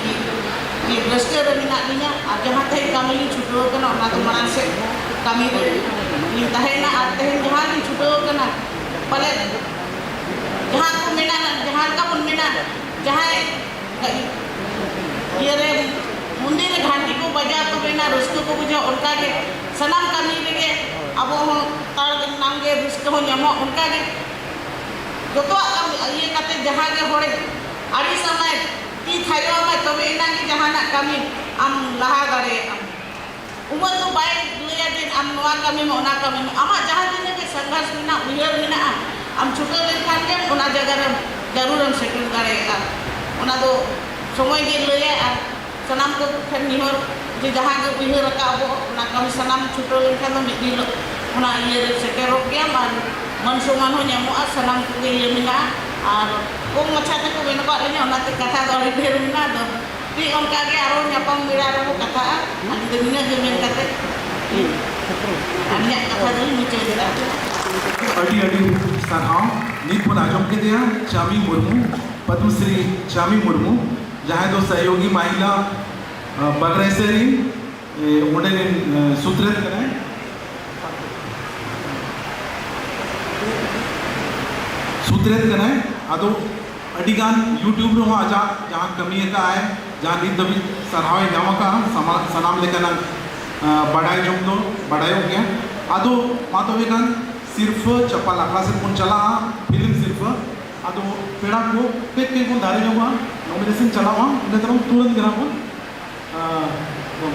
ᱜᱮ ᱨᱟᱹᱥᱠᱟᱹ ᱨᱮ ᱢᱮᱱᱟᱜ ᱞᱤᱧᱟ᱾ ᱟᱨ ᱡᱟᱦᱟᱸ ᱛᱮᱦᱮᱧ ᱠᱟᱹᱢᱤ ᱞᱤᱧ ᱪᱷᱩᱴᱟᱹᱣ ᱟᱠᱟᱱᱟ, ᱚᱱᱟ ᱫᱚ ᱢᱟᱲᱟᱝ ᱥᱮᱫ ᱠᱟᱹᱢᱤ ᱨᱮ ᱞᱤᱧ ᱛᱟᱦᱮᱱᱟ᱾ ᱟᱨ ᱛᱮᱦᱮᱧ ᱡᱟᱦᱟᱸ ᱞᱤᱧ ᱪᱷᱩᱴᱟᱹᱣ ᱟᱠᱟᱱᱟ, ᱯᱟᱞᱮ ᱡᱟᱦᱟᱸ ᱠᱚ ᱢᱮᱱᱟ, ᱡᱟᱦᱟᱸ ᱞᱮᱠᱟ ᱵᱚᱱ ᱢᱮᱱᱟ, ᱡᱟᱦᱟᱸᱭ ᱤᱭᱟᱹ ᱨᱮ ᱢᱚᱱᱫᱤᱨ ᱨᱮ ᱜᱷᱟᱱᱴᱤ ᱠᱚ ᱵᱟᱡᱟᱣ ᱛᱚᱵᱮ ᱮᱱᱟ ᱨᱟᱹᱥᱠᱟᱹ ᱠᱚ ᱵᱩᱡᱷᱟᱹᱣᱟ, ᱚᱱᱠᱟ ᱜᱮ ᱥᱟᱱᱟᱢ ᱠᱟᱹᱢᱤ ᱨᱮᱜᱮ ᱟᱵᱚ ᱦᱚᱸ ᱛᱟᱲ ᱱᱟᱢ ᱜᱮ ᱨᱟᱹᱥᱠᱟᱹ ᱦᱚᱸ ᱧᱟᱢᱚᱜ᱾ ᱚᱱᱠᱟ ᱜᱮ ᱡᱚᱛᱚᱣᱟᱜ ᱠᱟᱹᱢᱤ ᱤᱭᱟᱹ ᱠᱟᱛᱮ ᱡᱟᱦᱟᱸ ᱜᱮ ᱦᱚᱲᱮ ᱟᱹᱲᱤᱥ ᱟᱢᱟᱭ, ᱛᱤ ᱛᱷᱟᱭᱚ ᱟᱢᱟᱭ, ᱛᱚᱵᱮ ᱮᱱᱟᱝ ᱜᱮ ᱡᱟᱦᱟᱱᱟᱜ ᱠᱟᱹᱢᱤ ᱟᱢ ᱞᱟᱦᱟ ᱫᱟᱲᱮᱭᱟᱜᱼᱟᱢ᱾ ᱩᱢᱟᱹᱨ ᱫᱚ ᱵᱟᱭ ᱞᱟᱹᱭᱟ ᱡᱮ ᱟᱢ ᱱᱚᱣᱟ ᱠᱟᱹᱢᱤ ᱢᱮ, ᱚᱱᱟ ᱠᱟᱹᱢᱤ ᱢᱮ᱾ ᱟᱢᱟᱜ ᱡᱟᱦᱟᱸ ᱛᱤᱱᱟᱹᱜ ᱜᱮ ᱥᱚᱝᱜᱷᱟᱨᱥ ᱢᱮᱱᱟᱜ, ᱩᱭᱦᱟᱹᱨ ᱢᱮᱱᱟᱜᱼᱟ, ᱟᱢ ᱪᱷᱩᱴᱟᱹᱣ ᱞᱮᱱᱠᱷᱟᱱ ᱜᱮᱢ ᱚᱱᱟ ᱡᱟᱭᱜᱟ ᱨᱮᱢ ᱡᱟᱹᱨᱩᱲᱮᱢ ᱥᱮᱴᱮᱨ ᱫᱟᱲᱮᱭᱟᱜᱼᱟ᱾ ᱚᱱᱟ ᱫᱚ ᱥᱚᱢᱚᱭ ᱜᱮ ᱞᱟᱹᱭᱟᱭ᱾ ᱟᱨ ᱥᱟᱱᱟᱢ ᱠᱚ ᱴᱷᱮᱱ ᱱᱮᱦᱚᱨ ᱡᱮ ᱡᱟᱦᱟᱸ ᱜᱮ ᱩᱭᱦᱟᱹᱨ ᱟᱠᱟᱫ ᱵᱚ, ᱚᱱᱟ ᱠᱟᱹᱢᱤ ᱥᱟᱱᱟᱢ ᱪᱷᱩᱴᱟᱹᱣ ᱞᱮᱱᱠᱷᱟᱱ ᱫᱚ ᱢᱤᱫ ᱫᱤᱱ ᱦᱤᱞᱳᱜ ᱚᱱᱟ ᱤᱭᱟᱹ ᱨᱮ ᱥᱮᱴᱮᱨᱚᱜ ᱜᱮᱭᱟᱢ᱾ ᱟᱨ ᱢᱟᱹᱱ ᱥᱚᱢᱢᱟᱱ ᱦᱚᱸ ᱧᱟᱢᱚᱜᱼᱟ, ᱥᱟᱱᱟᱢ ᱠᱚᱜᱮ ᱤᱭᱟᱹ ᱢᱮᱱᱟᱜᱼᱟ᱾ ᱟᱨ ᱠᱚᱢ ᱢᱟᱪᱷᱟ ᱛᱮᱠᱚ ᱢᱮᱱ ᱟᱠᱟᱫ ᱞᱤᱧᱟ, ᱚᱱᱟᱛᱮ ᱠᱟᱛᱷᱟ ᱫᱚ ᱟᱹᱰᱤ ᱰᱷᱮᱨ ᱢᱮᱱᱟᱜᱼᱟ᱾ ᱟᱫᱚ ᱴᱷᱤᱠ ᱚᱱᱠᱟ ᱜᱮ ᱟᱨᱚ ᱧᱟᱯᱟᱢ ᱵᱮᱲᱟ ᱨᱮᱵᱚ ᱠᱟᱛᱷᱟᱜᱼᱟ᱾ ᱟᱹᱞᱤᱧ ᱫᱚ ᱱᱤᱱᱟᱹᱜ ᱜᱮ ᱢᱮᱱ ᱠᱟᱛᱮ ᱟᱹᱞᱤᱧᱟᱜ ᱠᱟᱛᱷᱟ ᱫᱚᱞᱤᱧ ᱢᱩᱪᱟᱹᱫ ᱮᱫᱟ᱾ ᱟᱹᱰᱤ ᱟᱹᱰᱤ ᱥᱟᱨᱦᱟᱣ᱾ ᱱᱤᱛ ᱵᱚᱱ ᱟᱸᱡᱚᱢ ᱠᱮᱫᱮᱭᱟ ᱪᱟᱢᱤ ᱢᱩᱨᱢᱩ, ᱯᱚᱫᱢᱚᱥᱨᱤ ᱪᱟᱢᱤ ᱢᱩᱨᱢᱩ, ᱡᱟᱦᱟᱸᱭ ᱫᱚ ᱥᱚᱦᱭᱳᱜᱤ ᱢᱟᱦᱤᱞᱟ, ᱟ, ᱵᱟᱜᱽᱨᱟᱭᱥᱮ ᱨᱤᱱ, ᱮ, ᱚᱸᱰᱮ ᱨᱤᱱ, ᱮ, ᱥᱩᱛᱨᱮᱛ ᱠᱟᱱᱟᱭ᱾ ᱥᱩᱛᱨᱮᱛ ᱠᱟᱱᱟᱭ᱾ ᱟᱫᱚ ᱟᱹᱰᱤᱜᱟᱱ YouTube ᱨᱮᱦᱚᱸ ᱟᱡᱟᱜ ᱡᱟᱦᱟᱸ ᱠᱟᱹᱢᱤ ᱟᱠᱟᱫ ᱟᱭ, ᱡᱟᱦᱟᱸ ᱱᱤᱛ ᱫᱷᱟᱹᱵᱤᱡ ᱥᱟᱨᱦᱟᱣ ᱮ ᱧᱟᱢ ᱟᱠᱟᱫᱼᱟ, ᱥᱟᱢᱟ-, ᱥᱟᱱᱟᱢ ᱞᱮᱠᱟᱱᱟᱜ, ᱟᱸ, ᱵᱟᱰᱟᱭ ᱡᱚᱝ ᱫᱚ ᱵᱟᱰᱟᱭᱚᱜ ᱜᱮᱭᱟ᱾ ᱟᱫᱚ ᱢᱟ ᱛᱚᱵᱮ ᱠᱷᱟᱱ ᱥᱤᱨᱯᱷᱟᱹ ᱪᱟᱯᱟᱞ ᱟᱠᱷᱲᱟ ᱥᱮᱫ ᱵᱚᱱ ᱪᱟᱞᱟᱜᱼᱟ, ᱯᱷᱤᱞᱢ ᱥᱤᱨᱯᱷᱟᱹ᱾ ᱟᱫᱚ ᱯᱮᱲᱟ ᱠᱚ ᱠᱟᱹᱡ ᱠᱟᱹᱡ ᱵᱚᱱ ᱫᱟᱨᱮ ᱧᱚᱜᱚᱜᱼᱟ, ᱱᱚᱢᱤᱱᱮᱥᱚᱱ ᱪᱟᱞᱟᱜᱼᱟ, ᱤᱱᱟᱹ ᱛᱟᱭᱱᱚᱢ ᱛᱩᱨᱟᱹᱱᱛ ᱜᱮ ᱱᱟᱦᱟᱜ ᱵᱚᱱ, ᱟᱸ, ᱵᱚᱱ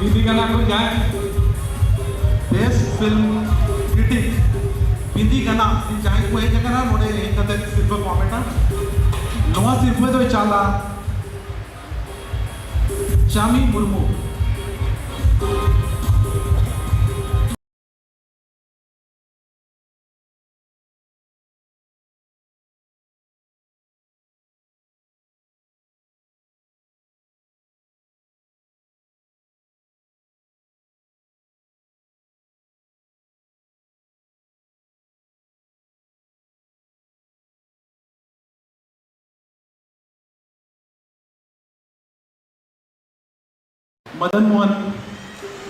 ᱵᱤᱫᱤ ᱜᱟᱱᱟ ᱠᱷᱚᱱ ᱡᱟᱦᱟᱸᱭ ᱵᱮᱥᱴ ᱯᱷᱤᱞᱢ ᱠᱨᱤᱴᱤᱠ, ᱵᱤᱫᱤ ᱜᱟᱱᱟ ᱡᱟᱦᱟᱸᱭ ᱠᱚ ᱦᱮᱡ ᱟᱠᱟᱱᱟ ᱱᱚᱰᱮ ᱦᱮᱡ ᱠᱟᱛᱮ ᱥᱤᱨᱯᱟᱹ ᱠᱚ ᱦᱟᱢᱮᱴᱟ᱾ ᱱᱚᱣᱟ ᱥᱤᱨᱯᱟᱹ ᱫᱚᱭ ᱪᱟᱞᱟ ᱪᱟᱢᱤ Murmu. Madan Mohan.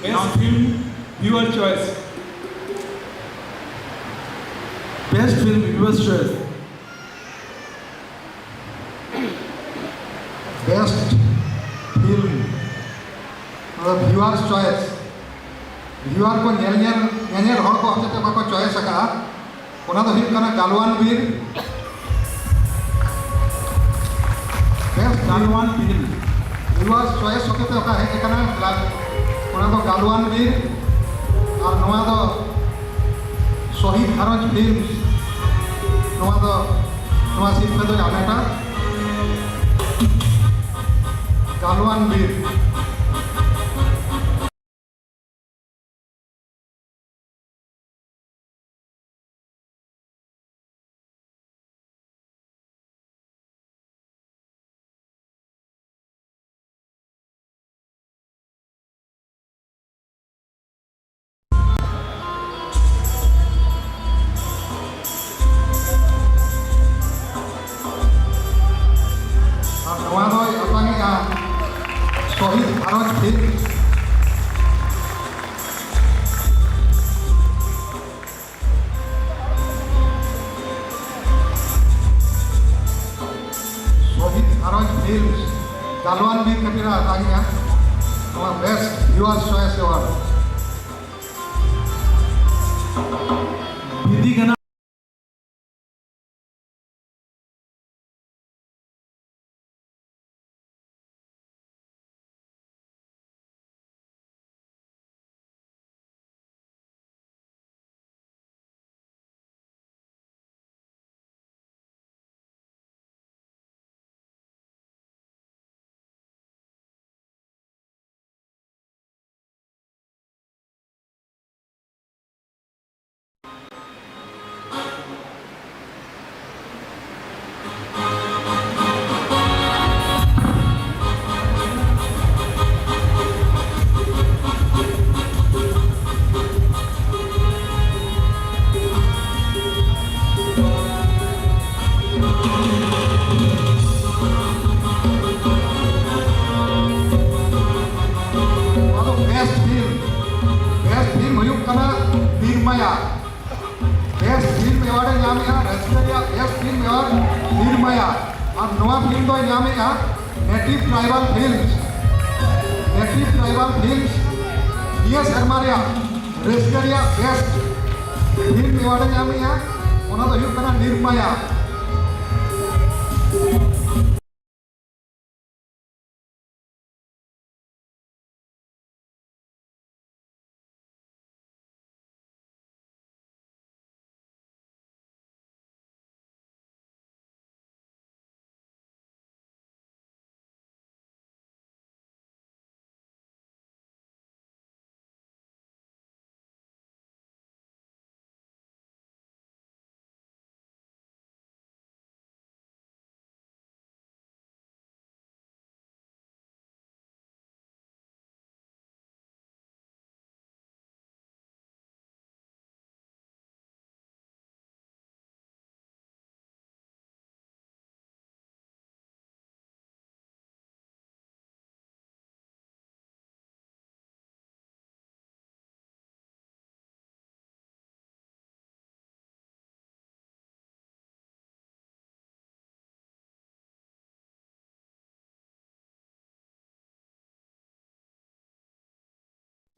Best film viewer choice. Best film viewers choice. Best film, ᱢᱚᱛᱞᱚᱵ viewers choice, viewer ᱠᱚ, ᱧᱮᱞ ᱧᱮᱞ ᱧᱮᱧᱮᱞ ᱦᱚᱲ ᱠᱚ ᱦᱚᱛᱮᱛᱮ ᱚᱠᱟ ᱠᱚ choice ᱟᱠᱟᱫᱼᱟ, ᱚᱱᱟ ᱫᱚ ᱦᱩᱭᱩᱜ ᱠᱟᱱᱟ ᱜᱟᱞᱣᱟᱱ ᱵᱤᱨ᱾ Best ᱜᱟᱞᱣᱟᱱ ᱵᱤᱨ, viewers choice ᱦᱚᱛᱮᱛᱮ ᱚᱠᱟ ᱦᱮᱡ ᱟᱠᱟᱱᱟ, ᱚᱱᱟ ᱫᱚ ᱜᱟᱞᱣᱟᱱ ᱵᱤᱨ᱾ ᱟᱨ ᱱᱚᱣᱟ ᱫᱚ ᱥᱚᱦᱤᱫ ᱜᱷᱟᱨᱚᱸᱡᱽ ᱯᱷᱤᱞᱢᱥ, ᱱᱚᱣᱟ ᱫᱚ, ᱱᱚᱣᱟ ᱥᱤᱨᱯᱷᱟᱹ ᱫᱚᱭ ᱦᱟᱢᱮᱴᱟ᱾ ᱜᱟᱞᱣᱟᱱ ᱵᱤᱨ᱾ ᱟᱨ ᱱᱚᱣᱟ ᱫᱚᱭ ᱟᱛᱟᱝᱮᱜᱼᱟ ᱥᱚᱦᱤᱫ ᱜᱷᱟᱨᱚᱸᱡᱽ ᱯᱷᱤᱞᱢ᱾ ᱥᱚᱦᱤᱫ ᱜᱷᱟᱨᱚᱸᱡᱽ ᱯᱷᱤᱞᱢᱥ ᱜᱟᱞᱣᱟᱱ ᱵᱤᱨ ᱠᱷᱟᱹᱛᱤᱨ ᱮ ᱟᱛᱟᱝᱮᱜᱼᱟ ᱱᱚᱣᱟ Best Viewers Choice Award᱾ ᱵᱤᱫᱤ ᱜᱟᱱᱟ᱾ ᱱᱚᱣᱟ ᱫᱚ best film, best film ᱦᱩᱭᱩᱜ ᱠᱟᱱᱟ ᱱᱤᱨᱢᱟᱭᱟ᱾ Best film award ᱮ ᱧᱟᱢᱮᱜᱼᱟ, ᱨᱟᱹᱥᱠᱟᱹ ᱨᱮᱭᱟᱜ best film award ᱱᱤᱨᱢᱟᱭᱟ᱾ ᱟᱨ ᱱᱚᱣᱟ film ᱫᱚᱭ ᱧᱟᱢᱮᱜᱼᱟ Native Tribal Films, Native Tribal Films ᱱᱤᱭᱟᱹ ᱥᱮᱨᱢᱟ ᱨᱮᱭᱟᱜ ᱨᱟᱹᱥᱠᱟᱹ ᱨᱮᱭᱟᱜ best film award ᱮ ᱧᱟᱢᱮᱜᱼᱟ, ᱚᱱᱟ ᱫᱚ ᱦᱩᱭᱩᱜ ᱠᱟᱱᱟ ᱱᱤᱨᱢᱟᱭᱟ᱾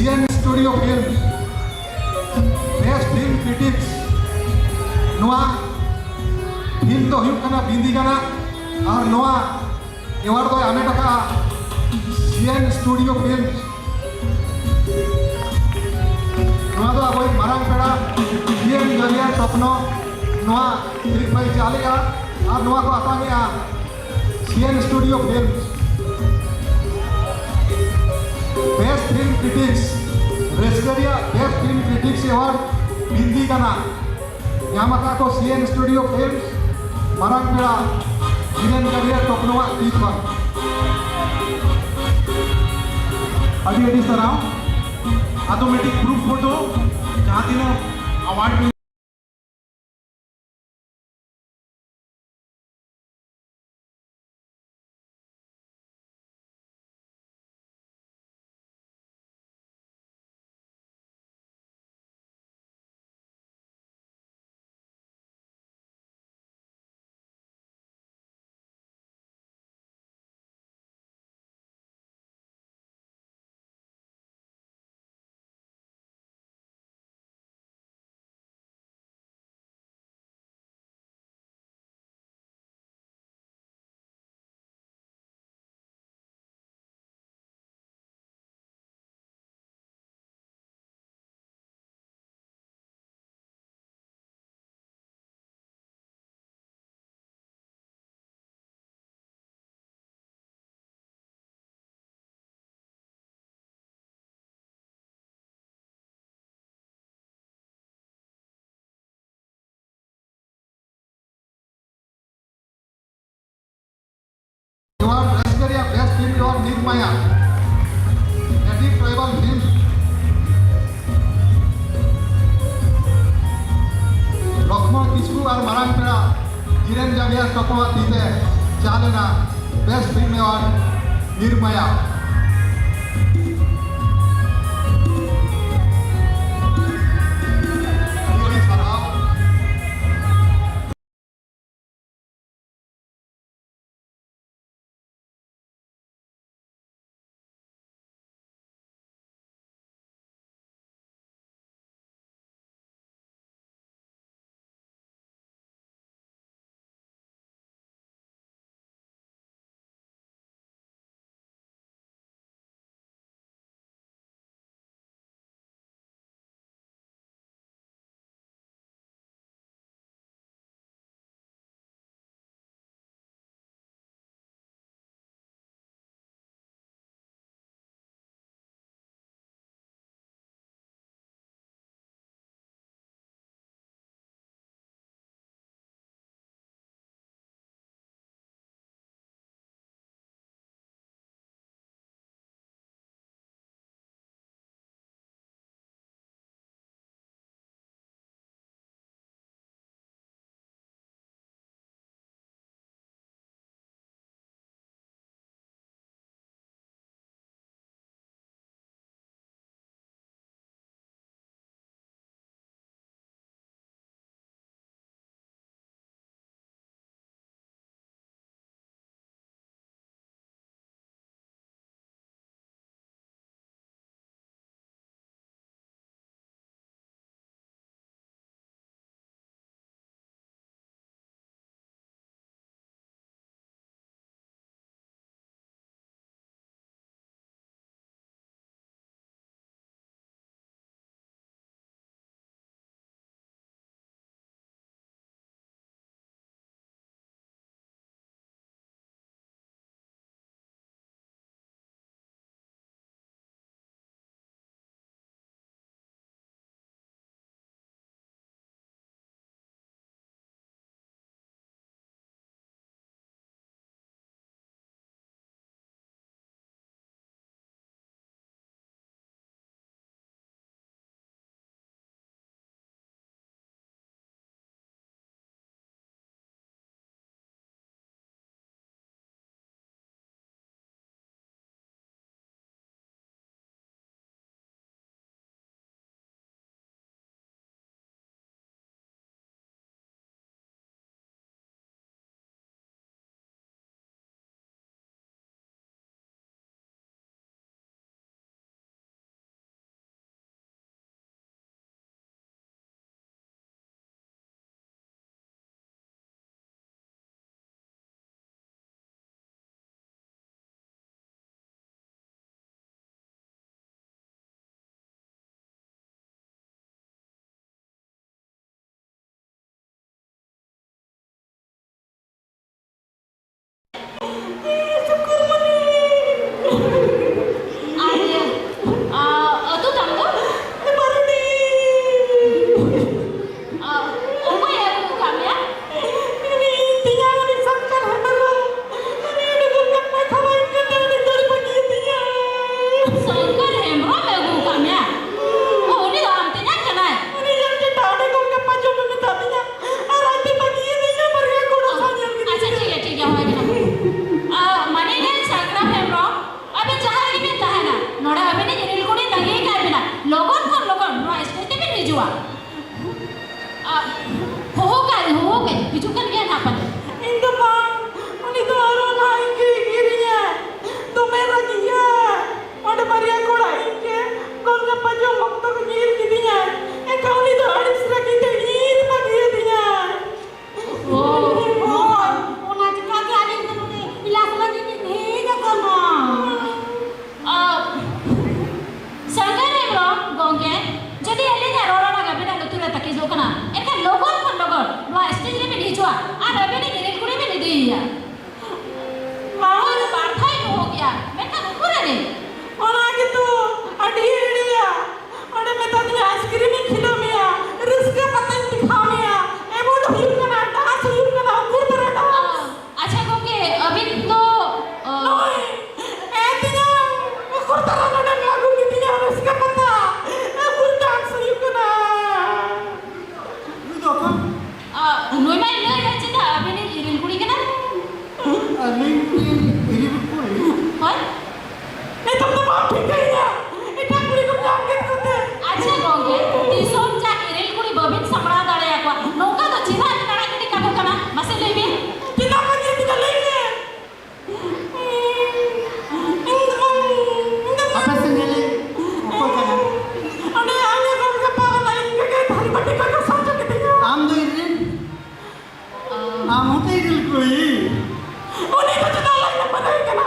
Indian Studio Films, Best Film Critics, ᱱᱚᱣᱟ film ᱫᱚ ᱦᱩᱭᱩᱜ ᱠᱟᱱᱟ ᱵᱤᱱᱫᱤ ᱜᱟᱱᱟ, ᱟᱨ ᱱᱚᱣᱟ award ᱫᱚᱭ ᱦᱟᱢᱮᱴ ᱟᱠᱟᱫᱼᱟ ᱥᱤ ᱮᱱ Studio Films᱾ ᱱᱚᱣᱟ ᱫᱚ ᱟᱵᱚᱭᱤᱡ ᱢᱟᱨᱟᱝ ᱯᱮᱲᱟ ᱥᱤ ᱮᱱ ᱡᱚᱨᱤᱭᱟᱱ ᱴᱚᱯᱱᱚ ᱱᱚᱣᱟ film ᱯᱮ ᱪᱟᱞᱮᱜᱼᱟ ᱟᱨ ᱱᱚᱣᱟ ᱠᱚ ᱟᱛᱟᱝᱮᱜᱼᱟ ᱥᱤ ᱮᱱ Studio Films᱾ Best Film Critics, ᱨᱟᱹᱥᱠᱟᱹ ᱨᱮᱭᱟᱜ Best Film Critics award ᱵᱤᱱᱫᱤ ᱜᱟᱱᱟ ᱧᱟᱢ ᱟᱠᱟᱫ ᱠᱚ ᱥᱤ ᱮᱱ Studio Films᱾ ᱢᱟᱨᱟᱝ ᱯᱮᱲᱟ ᱫᱷᱤᱨᱮᱱ ᱡᱟᱹᱨᱤᱭᱟ ᱴᱚᱠᱱᱚᱣᱟᱜ ᱛᱤ ᱠᱷᱚᱱ ᱟᱹᱰᱤ ᱟᱹᱰᱤ ᱥᱟᱨᱦᱟᱣ᱾ ᱟᱫᱚ ᱢᱤᱫᱴᱤᱡ ᱜᱨᱩᱯ ᱯᱷᱳᱴᱳ, ᱡᱟᱦᱟᱸ ᱛᱤᱱᱟᱹᱜ ᱟᱣᱟᱨᱰ ᱱᱚᱣᱟ ᱨᱟᱹᱥᱠᱟᱹ ᱨᱮᱭᱟᱜ best film ᱫᱚ ᱱᱤᱨᱢᱟᱭᱟ, Native Tribal Films᱾ ᱞᱚᱠᱷᱢᱚᱬ ᱠᱤᱥᱠᱩ ᱟᱨ ᱢᱟᱨᱟᱝ ᱯᱮᱲᱟ ᱫᱷᱤᱨᱮᱱ ᱡᱟᱹᱨᱤᱭᱟ ᱴᱚᱠᱱᱚᱣᱟᱜ ᱛᱤ ᱛᱮ ᱪᱟᱞ ᱮᱱᱟ best film award ᱱᱤᱨᱢᱟᱭᱟ᱾ ᱟᱹᱰᱤ ᱟᱹᱰᱤ ᱥᱟᱨᱦᱟᱣ᱾ ᱦᱤᱡᱩᱜ ᱠᱟᱱ ᱜᱮᱭᱟ ᱱᱟᱦᱟᱜ ᱯᱟᱞᱮ᱾ ᱤᱧ ᱫᱚ ᱵᱟᱝ, ᱩᱱᱤ ᱫᱚ ᱟᱨᱚ ᱱᱟᱦᱟᱜ ᱤᱧ ᱜᱮ ᱮᱜᱮᱨᱤᱧᱟᱭ, ᱫᱚᱢᱮ ᱨᱟᱹᱜᱤᱭᱟᱭ᱾ ᱚᱸᱰᱮ ᱵᱟᱨᱭᱟ ᱠᱚᱲᱟ ᱤᱧ ᱜᱮ ᱜᱚᱞᱜᱟᱯᱟ ᱡᱚᱢ ᱚᱠᱛᱚ ᱠᱚ ᱧᱤᱨ ᱠᱤᱫᱤᱧᱟᱭ, ᱮᱱᱠᱷᱟᱱ ᱩᱱᱤ ᱫᱚ ᱟᱹᱲᱤᱥ ᱨᱟᱹᱜᱤ ᱛᱮ ᱧᱤᱨ ᱵᱟᱹᱜᱤᱭᱟᱫᱤᱧᱟᱭ᱾ ᱚ, ᱦᱳᱭ, ᱚᱱᱟ ᱪᱤᱠᱟᱹ ᱜᱮ ᱟᱹᱞᱤᱧ ᱫᱚ ᱱᱚᱰᱮ ᱤᱞᱟᱥ ᱞᱟᱹᱜᱤᱫ ᱞᱤᱧ ᱦᱮᱡ ᱟᱠᱟᱱᱟ᱾ ᱟ, ᱥᱟᱸᱜᱮ ᱦᱮᱢᱵᱨᱚᱢ ᱜᱚᱢᱠᱮ, ᱡᱩᱫᱤ ᱟᱹᱞᱤᱧᱟᱜ ᱨᱚᱲ ᱟᱲᱟᱝ ᱟᱹᱵᱤᱱᱟᱜ ᱞᱩᱛᱩᱨ ᱨᱮ ᱛᱟᱹᱠᱤᱡᱚᱜ ᱠᱟᱱᱟ, ᱮᱱᱠᱷᱟᱱ ᱞᱚᱜᱚᱱ ᱠᱷᱚᱱ ᱞᱚᱜᱚᱱ ᱱᱚᱣᱟ ᱥᱴᱮᱡ ᱨᱮᱵᱤᱱ ᱦᱤᱡᱩᱜᱼᱟ ᱟᱨ ᱟᱹᱵᱤᱱᱤᱡ ᱤᱨᱤᱞ ᱠᱩᱲᱤ ᱵᱤᱱ ᱤᱫᱤᱭᱮᱭᱟ᱾ ᱦᱳᱭ, ᱵᱟᱨ ᱫᱷᱟᱣ ᱤᱧ ᱦᱚᱦᱚ ᱠᱮᱜᱼᱟ, ᱢᱮᱱᱠᱷᱟᱱ ᱩᱠᱩᱨ ᱟᱹᱱᱤᱡ? ᱚᱱᱟ ᱜᱮᱛᱚ ᱟᱹᱰᱤ ᱮᱲᱮᱭᱟ᱾ ᱚᱸᱰᱮ ᱢᱮᱛᱟ ᱫᱤᱧᱟ, "ᱟᱭᱤᱥᱠᱨᱤᱢ ᱤᱧ ᱠᱷᱤᱞᱟᱹᱣ ᱢᱮᱭᱟ, ᱨᱟᱹᱥᱠᱟᱹ ᱯᱟᱛᱟᱧ ᱫᱮᱠᱷᱟᱣ ᱢᱮᱭᱟ, ᱮᱢᱚᱱ ᱦᱩᱭᱩᱜ ᱠᱟᱱᱟ, ᱰᱟᱱᱥ ᱦᱩᱭᱩᱜ ᱠᱟᱱᱟ, ᱩᱠᱩᱨ ᱫᱷᱟᱨᱟ ᱰᱟᱱᱥ?" ᱟᱪᱪᱷᱟ ᱜᱚᱢᱠᱮ, ᱟᱹᱵᱤᱱ ᱫᱚ, ᱚ, ᱱᱚᱜᱼᱚᱭ, ᱮ ᱛᱤᱧᱟ, ᱩᱠᱩᱨ ᱫᱷᱟᱨᱟ ᱱᱚᱰᱮᱢ ᱟᱹᱜᱩ ᱠᱤᱫᱤᱧᱟ, ᱨᱟᱹᱥᱠᱟᱹ ᱯᱟᱛᱟ, ᱩᱠᱩᱨ ᱰᱟᱱᱥ ᱦᱩᱭᱩᱜ ᱠᱟᱱᱟ᱾ ᱱᱩᱭ ᱫᱚ ᱚᱠᱚᱭ? ᱟ, ᱱᱩᱭ ᱢᱟᱭ ᱞᱟᱹᱭ ᱮᱫ ᱪᱮᱫ ᱟᱹᱵᱤᱱᱤᱡ ᱤᱨᱤᱞ ᱠᱩᱲᱤ ᱠᱟᱱᱟ? ᱟᱹᱞᱤᱧ ᱤᱨᱤᱞ ᱠᱩᱲᱤ? ᱦᱳᱭ᱾ ᱱᱤᱛᱚᱜ ᱫᱚ ᱵᱟᱢ ᱴᱷᱤᱠᱟᱹᱭᱮᱧᱟ᱾ ᱮᱴᱟᱜ ᱠᱩᱲᱤ ᱠᱚ ᱧᱟᱢ ᱠᱮᱫ ᱠᱚᱛᱮ᱾ ᱟᱪᱪᱷᱟ ᱜᱚᱝᱠᱮ, ᱫᱤᱥᱚᱢ ᱡᱟᱠ ᱤᱨᱤᱞ ᱠᱩᱲᱤ ᱵᱟᱹᱵᱤᱱ ᱥᱟᱢᱵᱲᱟᱣ ᱫᱟᱲᱮᱭᱟᱠᱚᱣᱟ, ᱱᱚᱝᱠᱟ ᱫᱚ ᱪᱮᱫᱟᱜ ᱵᱤᱱ ᱟᱲᱟᱜ ᱜᱤᱰᱤ ᱠᱟᱠᱚ ᱠᱟᱱᱟ? ᱢᱟᱥᱮ ᱞᱟᱹᱭ ᱵᱤᱱ᱾ ᱪᱮᱫᱟᱜ ᱵᱟᱹᱧ ᱤᱫᱤᱭᱟ ᱞᱟᱹᱭ ᱢᱮ? ᱤᱧ ᱫᱚ ᱵᱟᱝ, ᱤᱧ ᱫᱚ ᱵᱟᱝ᱾ ᱟᱯᱮ ᱥᱮᱱ ᱧᱮᱞᱤᱧ ᱚᱠᱚᱭ ᱠᱟᱱᱟ? ᱚᱸᱰᱮ ᱟᱞᱮ ᱠᱚ ᱜᱟᱯᱟ ᱚᱱᱟ ᱤᱧ ᱜᱮ ᱛᱷᱟᱹᱨᱤ ᱵᱟᱹᱴᱤ ᱠᱚ ᱜᱷᱟᱥᱟᱣ ᱦᱚᱪᱚ ᱠᱤᱫᱤᱧᱟ᱾ ᱟᱢ ᱫᱚ ᱤᱧ ᱨᱮᱱ? ᱟᱢ ᱦᱚᱸ ᱛᱚ ᱤᱨᱤᱞ ᱠᱩᱲᱤ᱾ ᱩᱱᱤ ᱫᱚ ᱪᱮᱫᱟᱜ ᱞᱟᱡ ᱞᱟᱯᱟᱜ ᱦᱩᱭ ᱠᱟᱱᱟ?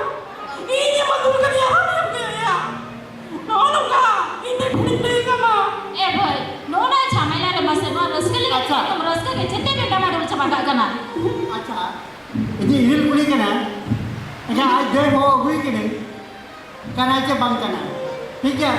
ᱤᱧ ᱮᱢ ᱟᱹᱜᱩ ᱠᱟᱫᱮᱭᱟ, ᱟᱨᱦᱚᱸ ᱮᱢ ᱠᱟᱫᱮᱭᱟ᱾ ᱱᱚᱜᱼᱚ ᱱᱚᱝᱠᱟ ᱤᱧ ᱫᱚ ᱰᱷᱮᱨᱤᱧ ᱞᱟᱹᱭ ᱠᱟᱢᱟ᱾ ᱮ ᱵᱷᱟᱹᱭ, ᱱᱚᱜᱼᱚ ᱱᱚᱣᱟ ᱡᱷᱟᱢᱮᱞᱟ ᱨᱮ ᱢᱟᱥᱮ ᱱᱚᱣᱟ ᱨᱟᱹᱥᱠᱟᱹ ᱞᱟᱹᱜᱤᱫ ᱟᱪᱪᱷᱟ᱾ ᱮᱠᱫᱚᱢ ᱨᱟᱹᱥᱠᱟᱹ ᱜᱮ ᱡᱮᱛᱮ ᱯᱮ ᱰᱟᱢᱟᱰᱳᱞ ᱪᱟᱵᱟ ᱠᱟᱜ ᱠᱟᱱᱟ᱾ ᱟᱪᱪᱷᱟ, ᱤᱧ ᱫᱚ ᱤᱨᱤᱞ ᱠᱩᱲᱤ ᱠᱟᱱᱟ, ᱮᱱᱠᱷᱟᱱ ᱟᱡ ᱫᱚᱭ ᱦᱚᱦᱚ ᱟᱹᱜᱩᱭ ᱠᱟᱹᱱᱟᱹᱧ, ᱠᱟᱱᱟᱭ ᱪᱮ ᱵᱟᱝ ᱠᱟᱱᱟ? ᱴᱷᱤᱠ ᱜᱮᱭᱟ᱾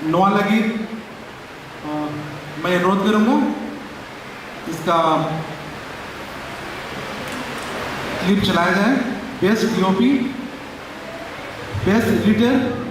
ᱱᱚᱣᱟ ᱞᱟᱹᱜᱤᱫ, ᱟᱸ, मैं अनुरोध करूंगा, इसका क्लिप चलाया जाए। Best DOP, best editor.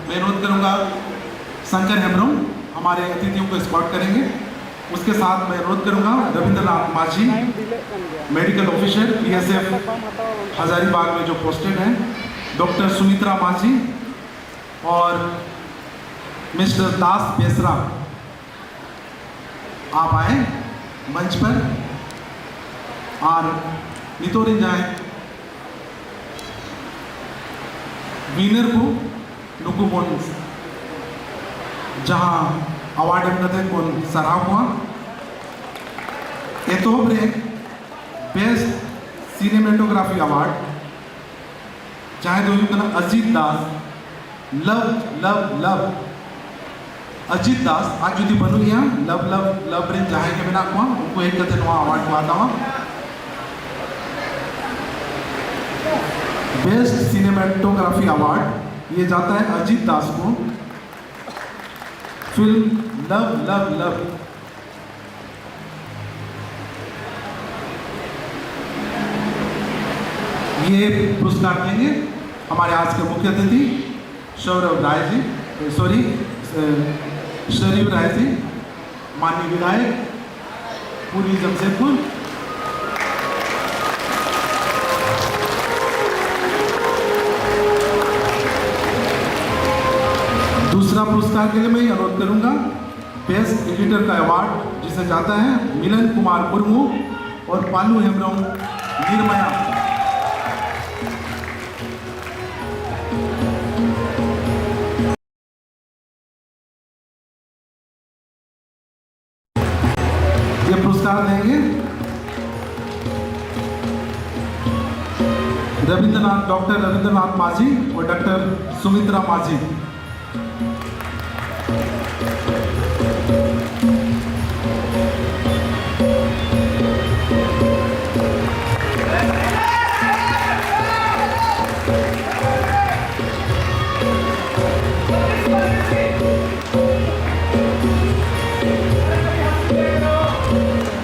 मैं अनुरोध करूंगा, शंकर हेम्ब्रम हमारे अतिथियों को एस्कॉर्ट करेंगे। उसके साथ मैं अनुरोध करूंगा रविंद्रनाथ माझी, मेडिकल ऑफिसर बीएसएफ हजारीबाग में जो पोस्टेड हैं, डॉक्टर सुमित्रा माझी और मिस्टर दास बेसरा, आप आए मंच पर। और ᱱᱤᱛᱚᱜ ᱨᱮᱱ ᱡᱟᱦᱟᱸᱭ ᱣᱤᱱᱟᱨ ᱠᱚ, ᱱᱩᱠᱩ ᱵᱚᱱ ᱡᱟᱦᱟᱸ ᱟᱣᱟᱨᱰ ᱮᱢ ᱠᱟᱛᱮ ᱵᱚᱱ ᱥᱟᱨᱦᱟᱣ ᱠᱚᱣᱟ᱾ ᱮᱛᱚᱦᱚᱵ ᱨᱮ ᱵᱮᱥᱴ ᱥᱤᱱᱮᱢᱟᱴᱳᱜᱨᱟᱯᱷᱤ ᱮᱣᱟᱨᱰ, ᱡᱟᱦᱟᱸᱭ ᱫᱚ ᱦᱩᱭᱩᱜ ᱠᱟᱱᱟ ᱚᱡᱤᱛ ᱫᱟᱥ, ᱞᱟᱵᱷ ᱞᱟᱵᱷ ᱞᱟᱵᱷ᱾ ᱚᱡᱤᱛ ᱫᱟᱥ ᱟᱡ ᱡᱩᱫᱤ ᱵᱟᱹᱱᱩᱜ ᱮᱭᱟ, ᱞᱟᱵᱷ ᱞᱟᱵᱷ ᱞᱟᱵᱷ ᱨᱮᱱ ᱡᱟᱦᱟᱸᱭ ᱜᱮ ᱢᱮᱱᱟᱜ ᱠᱚᱣᱟ, ᱩᱱᱠᱩ ᱦᱮᱡ ᱠᱟᱛᱮ ᱱᱚᱣᱟ ᱮᱣᱟᱨᱰ ᱠᱚ ᱦᱟᱛᱟᱣᱟ᱾ बेस्ट सिनेमेटोग्राफी अवार्ड ये जाता है अजीत दास को, फिल्म लव लव लव। ये पुरस्कार देंगे हमारे आज के मुख्य अतिथि सौरभ राय जी, सॉरी, सरयू राय जी, माननीय विधायक पूर्वी जमशेदपुर। दूसरा पुरस्कार के लिए मैं अनुरोध करूंगा, बेस्ट एडिटर का अवार्ड जिसे जाता है मिलन कुमार मुर्मू और पालू हेम्ब्रम निर्मया। ये पुरस्कार देंगे रविंद्रनाथ, डॉक्टर रविंद्रनाथ माझी और डॉक्टर सुमित्रा माझी।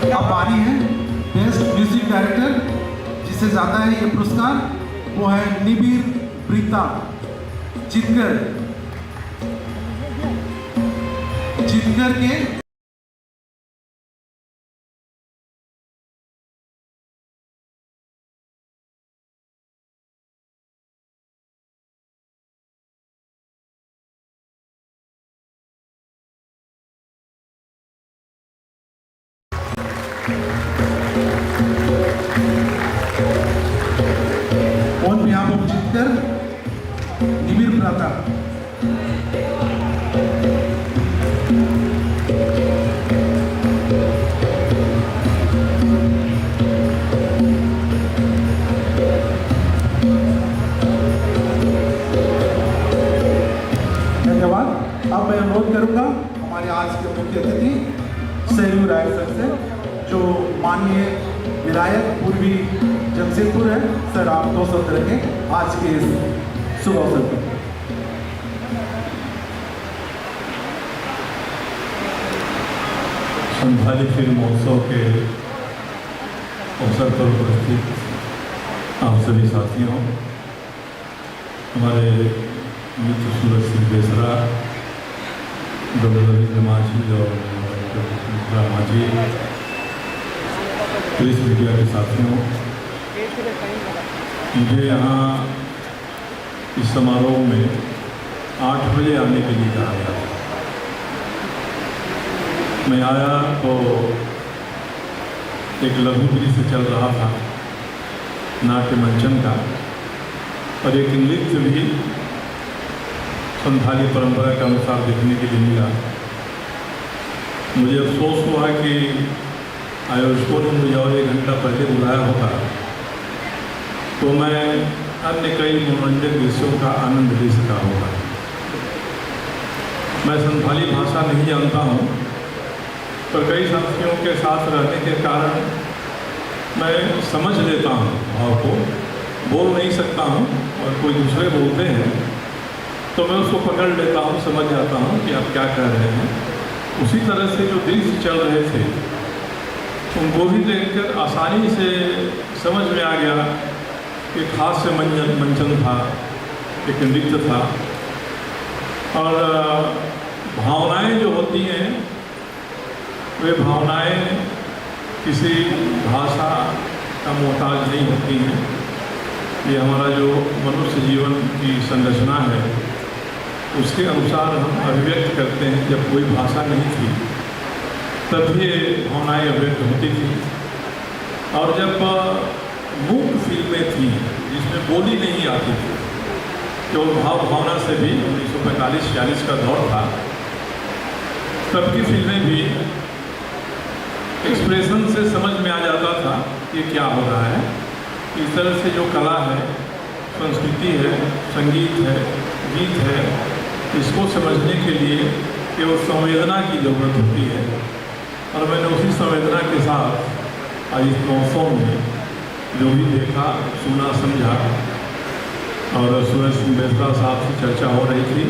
अब बारी है बेस्ट म्यूजिक डायरेक्टर, जिसे जाता है ये पुरस्कार, वो है निबिर प्रीता, जितकर, जितकर के On behalf of Jitkar, Nibir Prata। विधायक सर से, जो माननीय विधायक पूर्वी जमशेदपुर है। सर, आप दो शब्द रखें आज के इस शुभ अवसर पर। संथाली फिल्म महोत्सव के अवसर पर उपस्थित आप सभी साथियों, हमारे मित्र सूरज सिंह बेसरा, डॉक्टर रविंद्र मांझी और doctor Sumitra Manjhi, press media के साथियों, मुझे यहाँ इस समारोह में आठ बजे आने के लिए कहा गया था। मैं आया तो एक लघु दृश्य चल रहा था नाट्य मंचन का, और एक नृत्य भी संथाली परंपरा के अनुसार देखने के लिए मिला। मुझे अफसोस हुआ कि आयोजकों ने मुझे और एक घंटा पहले बुलाया होता तो मैं अन्य कई मनोरंजक दृश्यों का आनंद ले सका होता। मैं संथाली भाषा नहीं जानता हूँ, पर कई साथियों के साथ रहने के कारण मैं समझ लेता हूँ भाव को। बोल नहीं सकता हूँ और कोई दूसरे बोलते हैं तो मैं उसको पकड़ लेता हूँ, समझ जाता हूँ कि आप क्या कह रहे हैं। उसी तरह से जो दृश्य चल रहे थे उनको भी देखकर आसानी से समझ में आ गया कि एक हास्य मंजन मंचन था, एक नृत्य था। और अ, भावनाएं जो होती हैं वे भावनाएं किसी भाषा का मोहताज नहीं होती हैं। ये हमारा जो मनुष्य जीवन की संरचना है उसके अनुसार हम अभिव्यक्त करते हैं। जब कोई भाषा नहीं थी तब ये भावनाएं अभिव्यक्त होती थी। और जब अ, मूक फिल्में थीं जिसमें बोली नहीं आती थी, केवल भाव भावना से भी, उन्नीस सौ पैंतालीस छियालीस का दौर था, तब की फिल्में भी एक्सप्रेशन से समझ में आ जाता था कि क्या हो रहा है। इस तरह से जो कला है, संस्कृति है, संगीत है, गीत है, इसको समझने के लिए केवल संवेदना की जरूरत होती है। और मैंने उसी संवेदना के साथ आज इस महोत्सव में जो भी देखा, सुना, समझा, और सुरेश सिंह बेसरा साहब से चर्चा हो रही थी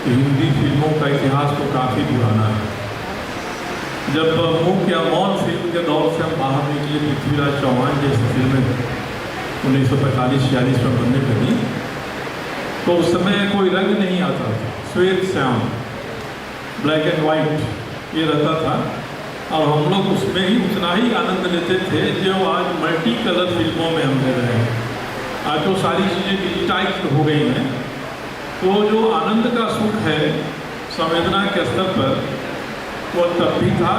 कि हिंदी फिल्मों का इतिहास तो काफ़ी पुराना है। जब मूक या मौन फिल्म के दौर से हम बाहर निकले, पृथ्वीराज चौहान जैसी फिल्में उन्नीस सौ पैंतालीस छियालीस में बनने लगी, तो उस समय कोई रंग नहीं आता था, श्वेत श्याम, ब्लैक एंड वाइट ये रहता था। और हम लोग उसमें ही उतना ही आनंद लेते थे जो आज मल्टी कलर फिल्मों में हम ले रहे हैं। आज तो सारी चीज़ें डिजिटाइज हो गई हैं, तो जो आनंद का सुख है संवेदना के स्तर पर, वो तब भी था।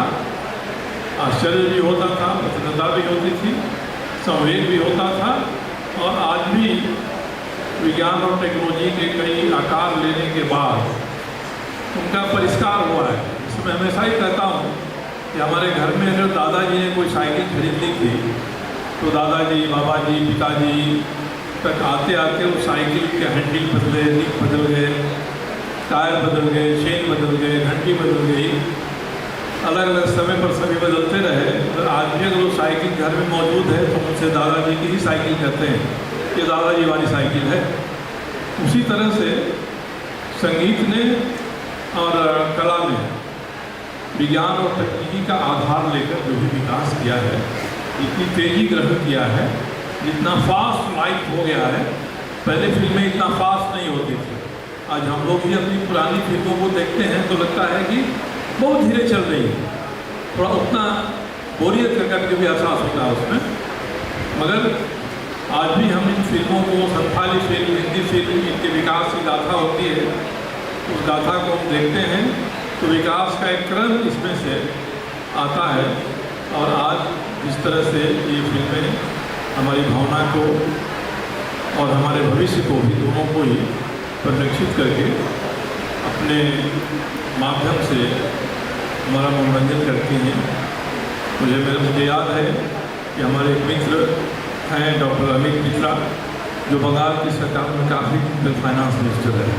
आश्चर्य भी होता था, प्रसन्नता भी होती थी, संवेग भी होता था। और आज भी विज्ञान और टेक्नोलॉजी के कई आकार लेने के बाद उनका परिष्कार हुआ है। इसमें हमेशा ही कहता हूँ कि हमारे घर में अगर दादाजी ने कोई साइकिल खरीद ली थी, तो दादाजी, बाबा जी, पिताजी तक आते आते उस साइकिल के हैंडल बदले, रिम बदल गए, टायर बदल गए, चेन बदल गए, घंटी बदल गई, अलग अलग समय पर सभी बदलते रहे। अगर आज भी अगर वो साइकिल घर में मौजूद है, तो मुझसे दादाजी की ही साइकिल कहते हैं, ये दादाजी वाली साइकिल है। उसी तरह से संगीत ने और कला ने विज्ञान और तकनीकी का आधार लेकर जो भी विकास किया है, जितनी तेजी ग्रहण किया है, जितना फास्ट लाइफ हो गया है। पहले फिल्में इतना फास्ट नहीं होती थी। आज हम लोग भी अपनी पुरानी फिल्मों को देखते हैं तो लगता है कि बहुत धीरे चल रही है, थोड़ा उतना बोरियत का कभी कभी एहसास होता है उसमें। मगर आज भी हम इन फिल्मों को, संथाली फिल्म, हिंदी फिल्म, इनके विकास की गाथा होती है, उस गाथा को हम देखते हैं तो विकास का एक क्रम इसमें से आता है। और आज जिस तरह से ये फिल्में हमारी भावना को और हमारे भविष्य को भी, दोनों को ही परिलक्षित करके अपने माध्यम से हमारा मनोरंजन करती हैं। मुझे मेरे मुझे याद है कि हमारे एक मित्र हैं डॉक्टर अमित मित्रा, जो बंगाल की सरकार में काफ़ी दिन तक फाइनेंस मिनिस्टर रहे।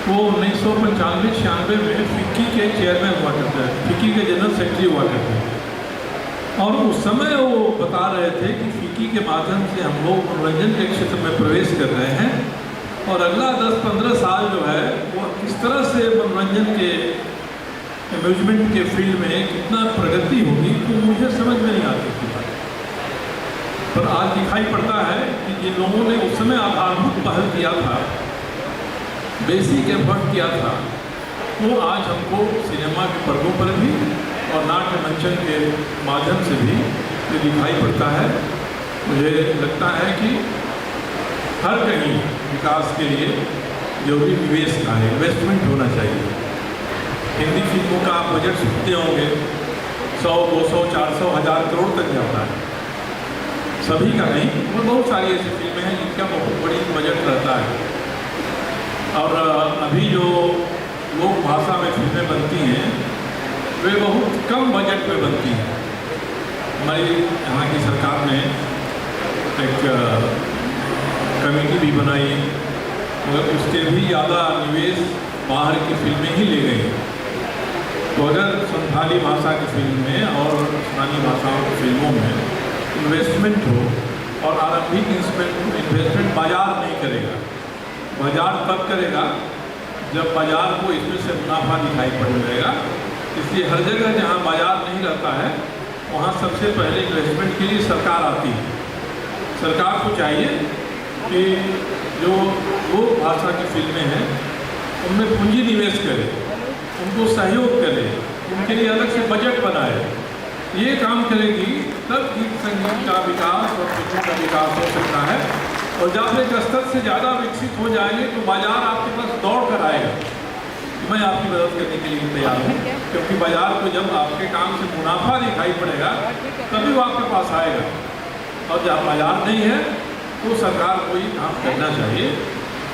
वो उन्नीस सौ पंचानवे छियानवे में फिक्की के चेयरमैन हुआ करते हैं, फिक्की के जनरल सेक्रेटरी हुआ करते हैं। और उस समय वो बता रहे थे कि फिक्की के माध्यम से हम लोग मनोरंजन के क्षेत्र में प्रवेश कर रहे हैं और अगला दस पंद्रह साल जो है वो किस तरह से मनोरंजन के, अम्यूजमेंट के फील्ड में कितना प्रगति होगी, तो मुझे समझ में नहीं आती थी बात। पर आज दिखाई पड़ता है कि जिन लोगों ने उस समय आधारभूत पहल किया था, बेसिक एफर्ट किया था, वो आज हमको सिनेमा के पर्दों पर भी और नाट्य मंचन के माध्यम से भी ये दिखाई पड़ता है। मुझे लगता है कि हर कहीं विकास के लिए जरूरी निवेश का है, इन्वेस्टमेंट होना चाहिए। हिंदी फिल्मों का आप बजट सुनते होंगे, सौ, दो सौ, चार सौ, हजार करोड़ तक जाता है। सभी का नहीं, पर बहुत सारी ऐसी फिल्में हैं जिनका बहुत बड़ी बजट रहता है। और अभी जो लोक भाषा में फिल्में बनती हैं, वे बहुत कम बजट में बनती हैं। हमारी यहाँ की सरकार ने एक कमेटी भी बनाई, मगर उससे भी ज़्यादा निवेश बाहर की फिल्में ही ले गई। तो अगर संथाली भाषा की फिल्म में और स्थानीय भाषाओं की फिल्मों में इन्वेस्टमेंट हो, और आरंभिक इन्वेस्टमेंट बाजार नहीं करेगा, बाजार तब करेगा जब बाजार को इसमें से मुनाफा दिखाई पड़ने लगेगा। इसलिए हर जगह जहाँ बाजार नहीं रहता है, वहाँ सबसे पहले इन्वेस्टमेंट के लिए सरकार आती है। सरकार को चाहिए कि जो लोक भाषा की फिल्में हैं, उनमें पूंजी निवेश करे, उनको सहयोग करे, उनके लिए अलग से बजट बनाए। ये काम करेगी, तब गीत संगीत का विकास और फिल्मों का विकास हो सकता है। और जब एक स्तर से ज़्यादा विकसित हो जाएंगे, तो बाजार आपके पास दौड़ कर आएगा। मैं आपकी मदद करने के लिए तैयार हूँ, क्योंकि बाजार को जब आपके काम से मुनाफा दिखाई पड़ेगा, तभी वो आपके पास आएगा। और जहाँ बाजार नहीं है, तो सरकार को ये काम करना चाहिए।